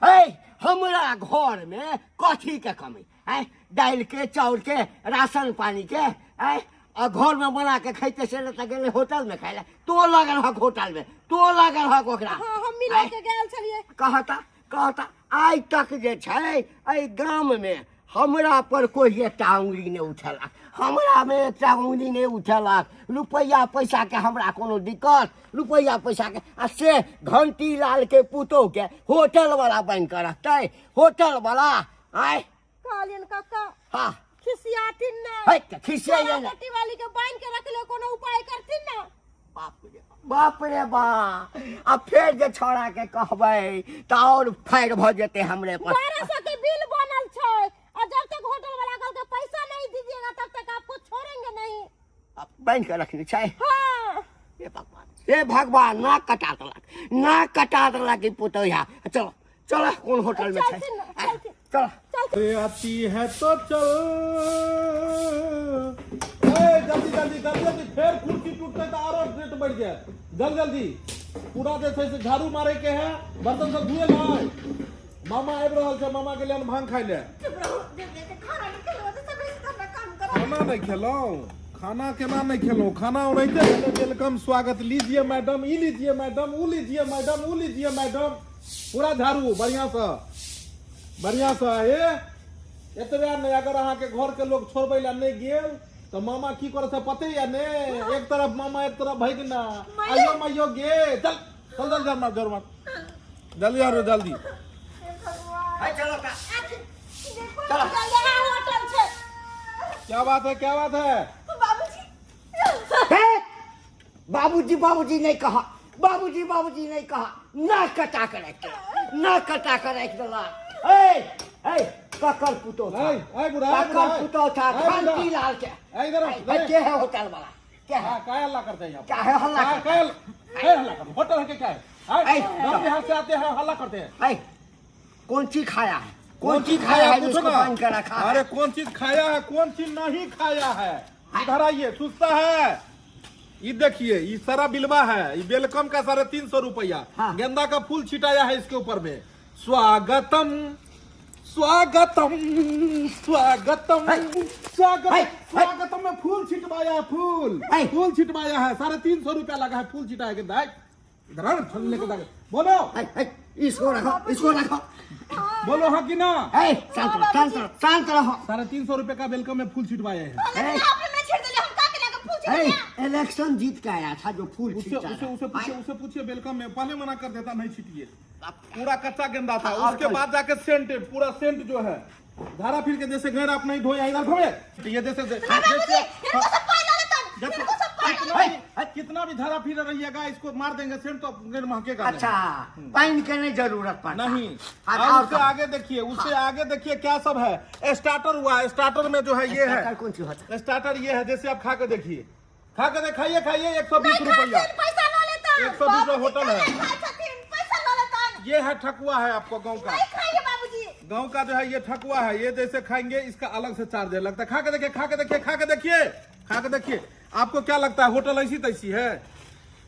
हे हमरा घर में कथी के कमी है? दालि के, चाउर के, राशन पानी के है, आ घर में बना के खैते से तऽ गेलै होटल में खाय ला। तो लगल हक होटल में, तो लगल हक ओकरा। हाँ, हम मिला के गेल छलियै। कहता कहता आइ तक जे छै एहि गाम में हमरा पर कोई एकटा उंगली नहि उठेलक, हमरा में एकटा उंगली नहि उठेलक। रुपैआ पैसा के हमरा कोनो दिक्कत? रुपैआ पैसा के आ से घंटी लाल के पुतोह के होटल वाला बनि कऽ रखतै, होटल वाला। आय कहलियन काका, हाँ, खिसियाथिन ना। है तऽ खिसियाइए ने। बेटी वाली के बांध के रखले, कोनो उपाय करथिन ना। बाप रे बाप रे बा, आ फेर जे छौड़ा के कहबै तऽ और फायर भऽ जेतै हमरे पर। 1200 के बिल बनल छै आ जब तक होटल वाला कहलकै पैसा नहीं दीजिएगा तब तक आपको छोड़ेंगे नहीं। अब बांध के रखने छै? हाँ। हे भगवान, हे भगवान, नाक कटा देलक, नाक कटा देलक ई पुतोहिया। चलो चलो, कोन होटल में छै? चलथिन ना, चलथिन। चलो। अरे आती है तो चल। ए जल्दी जल्दी जल्दी जल्दी, फेर कुर्सी टूटते तो आरो रेट बढ़ जाए। जल्दी जल्दी पूरा जे छै से झाड़ू मारे के है, बर्तन सब धुए लाय। मामा आबि रहल छै, मामा के लिए भांग खाइ ले। खाना नहीं खेलौं? खाना केना नहीं खेलौं? खाना ओनाहिते भेलै। Welcome, स्वागत, लीजिए मैडम, ई लीजिए मैडम, ऊ लीजिए मैडम, ऊ लीजिए मैडम। पूरा झाड़ू बढ़िया से, बढ़िया से। हे एतबे नहि, अगर अहाँके घर के लोग छोड़बै लए नहि गेल तऽ मामा की करे से पते या ने? एक तरफ मामा, एक तरफ भगिना। आइयो माइयो गे, चल चल चल, जर मार, जर मार, जल्दी आरो जल्दी। है चलो का। यहाँ होटल छै। क्या बात है, क्या बात है? हे बाबूजी, बाबूजी नहीं कहा, बाबूजी बाबूजी नहीं कहा, ना कटा के राखि देला, ना कटा के राखि देला। ए ए ककर पुतोह था? ए, ए, बुढ़ा, ए, ककर बुढ़ा, पुतोह था? ए, बुढ़ा। घंटी लाल के। ए, इधर आओ, ए, इधर आओ। के है होटल वाला? के है? हाँ, काय हल्ला करते हैं यहाँ पर? क्या है हल्ला काय करते? काय काय हल्ला करते? होटल है के क्या है? ए, ए, गाँव बिहार से आते हैं, हल्ला करते हैं। ए, कौन चीज खाया है, कौन चीज खाया है पूछो जिसको ना। बांध के रखा है? अरे कौन चीज खाया है, कौन चीज नहीं खाया है, इधर आइए। सुस्ता है। ये देखिए, ये सारा बिलवा है, ये welcome का 350 रुपया। हाँ। गेंदा का फूल छिटाया है इसके ऊपर में। स्वागतम स्वागतम स्वागतम है। स्वागतम है, है। स्वागतम में फूल छिटवाया है, फूल है। फूल छिटवाया है। 350 रुपया लगा है फूल छिटाया के। दाई इधर आओ, फूल लेके दाई। बोलो। ए, ए, इसको रखो, इसको रखो। बोलो हाँ कि ना? ए, शांत रहो, शांत रहो, शांत रहो। 350 रुपये का welcome में फूल छिटवाए हैं। ए, आपने नहीं छेड़ दिया, हम का के लगे फूल छिट ए, दिया? इलेक्शन जीत के आया था जो फूल उसे छिटा उसे रहा। उसे पूछिए, उसे पूछिए। Welcome में पहले मना कर देता, नहीं छिटिए। पूरा कच्चा गेंदा था। हाँ, और उसके कोई? बाद जाके सेंट, पूरा सेंट जो है धारा फिर के जैसे गैर आप नहीं धोए, इधर घूमे ये जैसे जैसे बाबूजी, इनको सब पाई ला लेतन, जैसे- इनको सब पाई ला। कितना भी, कितना भी धारा फिर रहिएगा, इसको मार देंगे सेंट तो गैर महकेगा नहीं। अच्छा, पानी के नहीं जरूरत पड़ता नहीं। हाँ, और और उससे कहो। आगे देखिए, उससे आगे देखिए क्या सब है। स्टार्टर हुआ, स्टार्टर में जो है ये है। स्टार्टर कौन सी होता है? स्टार्टर ये है, जैसे आप खा के देखिए, खा के खाइए, खाइए। 120 नहीं रुपया खाथिन, पैसा ल लेतन। 120 रुपया होटल है। बाबूजी, खाइ छथिन, पैसा ल लेतन। ये है ठकुआ है आपको गाँव का। नहीं खाएंगे बाबूजी। गाँव का जो है ये ठकुआ है, ये जैसे खाएंगे इसका अलग से चार्ज है लगता है। खा के देखिए, खा के देखिए, खा के देखिए, खा के देखिए। आपको क्या लगता है होटल ऐसी तैसी है?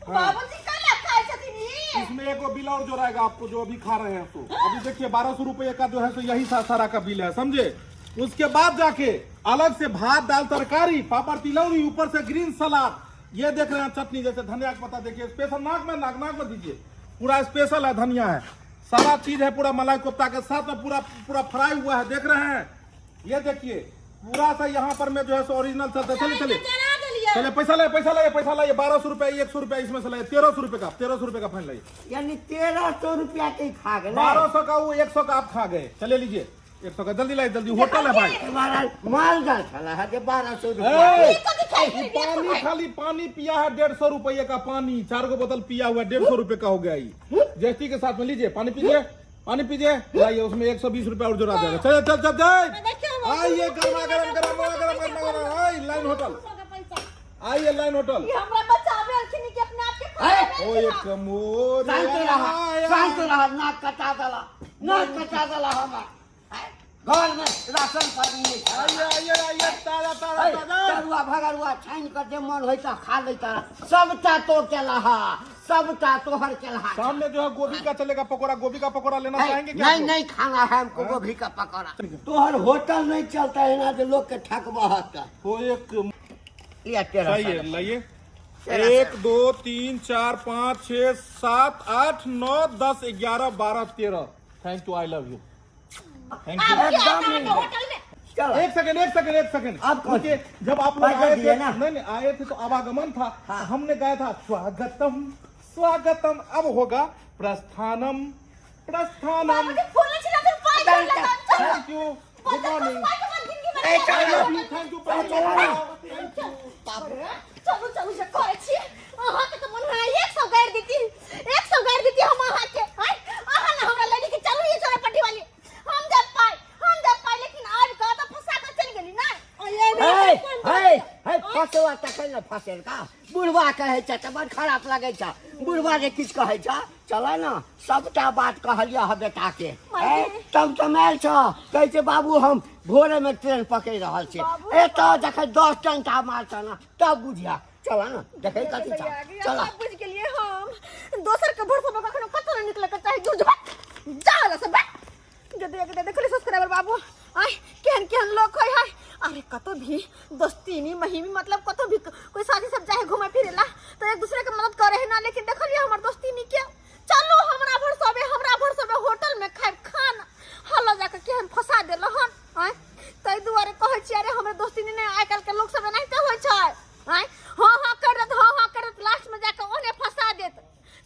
बाबूजी कल खाए छथिन ई। इसमें एक बिल और जो रहेगा आपको जो अभी खा रहे हैं, तो अभी देखिए 1200 रुपये का जो है सो यही सारा का बिल है, समझे। उसके बाद जाके अलग से भात दाल तरकारी पापड़ तिलौरी, ऊपर से ग्रीन सलाद, ये देख रहे हैं चटनी जैसे धनिया का पत्ता, देखिए स्पेशल नाक में, नाक नाक में दीजिए, पूरा स्पेशल है, धनिया है, सारा चीज है, पूरा मलाई कोफ्ता के साथ में पूरा पूरा फ्राई हुआ है, देख रहे हैं। ये देखिए पूरा सा यहाँ पर में जो है सो ओरिजिनल चलता है। चलिए चलिए जरा देलियै। चलिए, पैसा लाइए, पैसा लाइए, पैसा लाइए। 1200 रुपया, 100 रुपया इसमें से लाइए, 1300 रुपये का, 1300 रुपये का फाइन लाइए। यानी 1300 रुपया के खा गेलै। 1200 का वो 100 का आप खा गए। चले लीजिए 100 का, जल्दी लाइए जल्दी, होटल है भाई। महाराज माल जाल छला है जे 1200 रुपया। ए, कथी खाइ ई छी? पानी, खाली पानी पिया है 150 रुपये का पानी, 4 गो बोतल पिया हुआ है, 150 रुपये का हो गया ये। जैसी के साथ में लीजिए, पानी पीजिए, पानी पीजिए, लाइए उसमें 120 रुपया और जोड़ा जाएगा। चले चल चल चल, आइए गर्मा गर्म गर्म गर्म गर्म गर्म, आइए लाइन होटल, आइए लाइन होटल। ई हमरा बचाबे अलखिन कि अपने आप के ओ एक मोर शांत रहा, आया। शांत रहा, नाक कटा देला, नाक कटा देला हमरा। घर में राशन पानी नहीं छला। आइए आइए आइए, ताजा ताजा ऐ, ताजा। तरुआ भगरुआ छानि कऽ जे मन होइ त खा लैता, सबटा तो केलहा, सबटा तोहर केलहा। सामने जो है गोभी का चलेगा पकौड़ा, गोभी का पकौड़ा लेना ऐ, चाहेंगे क्या नहीं आप लोग? नहीं खाना है हमको गोभी का पकौड़ा। तोहर होटल नहीं चलता है ना जे लोग के ठकबहत। वो एक लिया तेरह सही है, सौ। लाइए 1 2 3 4 5 6 7 8 9 10 11 12 13। Thank you, I love you, thank you. एकदम नहीं। होटल में चलो। एक सेकंड, एक सेकंड, एक सेकंड। आप कौन? रुकिए, जब आप लोग पैसा आए दिए थे ना? नहीं नहीं आए थे तो आवागमन था, हाँ। हमने गाया था स्वागतम स्वागतम, अब होगा प्रस्थानम प्रस्थानम। बाबूजी फोन छला तो पाइ देला। Thank you, good morning, ऐ, I चलो। Love you, thank you. चलू चलू से कहै छी अहाँके तऽ मन है 100 गारि देती, 100 गारि देती हम अहाँके। आँय, अहाँ ने हमरा लेली कि चलू ये चोरा पट्टी वाली, हम जब पाइ, हम जब पाइ, लेकिन आबि कऽ तऽ फंसा कऽ चलि गेली ना। हे हे हे, फसवा तखन ने फसेल का बुढ़वा कहै छै तऽ बड़ खराब लगै छै, बुढ़वा जे किछु कहै छै। चल ने, सबटा बात कहलियै हँ बेटाके। तमतमायल छ, कहै छै बाबू हम भोरेमे ट्रेन पकड़ि रहल छी, एतऽ जखन 10 टंटा मारत ने तब बुझिया। चल ने, देखै कथी छ, चल। बुझि गेलियै हम, दोसर के भरोसा पर कखनो कतौ नहि निकलऽ के चाही। दूर जा से बैठ जदि एक देखली सब्सक्राइबर बाबू, आय केहन केहन लोग होय है। अरे कतो भी दोस्तीनी महीमी मतलब कतो भी कोई साथी सब चाहे घूमे फिरे ला तो एक दूसरे के मदद करे है ना, लेकिन देखलिए हमर दोस्तीनी के चलू हमरा भरसबे, हमरा भरसबे होटल में खाइब खाना, हलो जाके केहन फंसा देल हन। आय ताहि दुआरे कहै छी, अरे हमर दोस्तीनी नहि, आइ काल्हि के लोक सब एनाहिते होइ छै। आय हाँ हाँ कर देत, हाँ हाँ कर देत, लास्ट में जाके ओहने फंसा देत।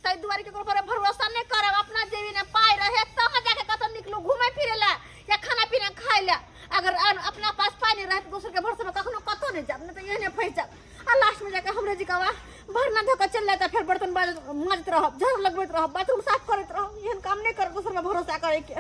ताहि दुआरे केकरो पर भरोसा नहि करब, अपना जेबी में पाइ रहे तब जाके कतौ निकलू घूमे फिरे ला या खाना पीना खाइ ला। अगर अपना पास पाइ नहि रहत दोसर के भरोसा में कखनो कतौ नहि जायब, नहि तऽ एहने फँसि जायब आ लास्ट में जाके हमरे जिकावा भरना धोकर चलि जायत, फेर बर्तन माजैत रहब, झाड़ू लगबैत रहब, बाथरूम साफ करैत रहब। एहन काम नहि करब दोसर में भरोसा करैके।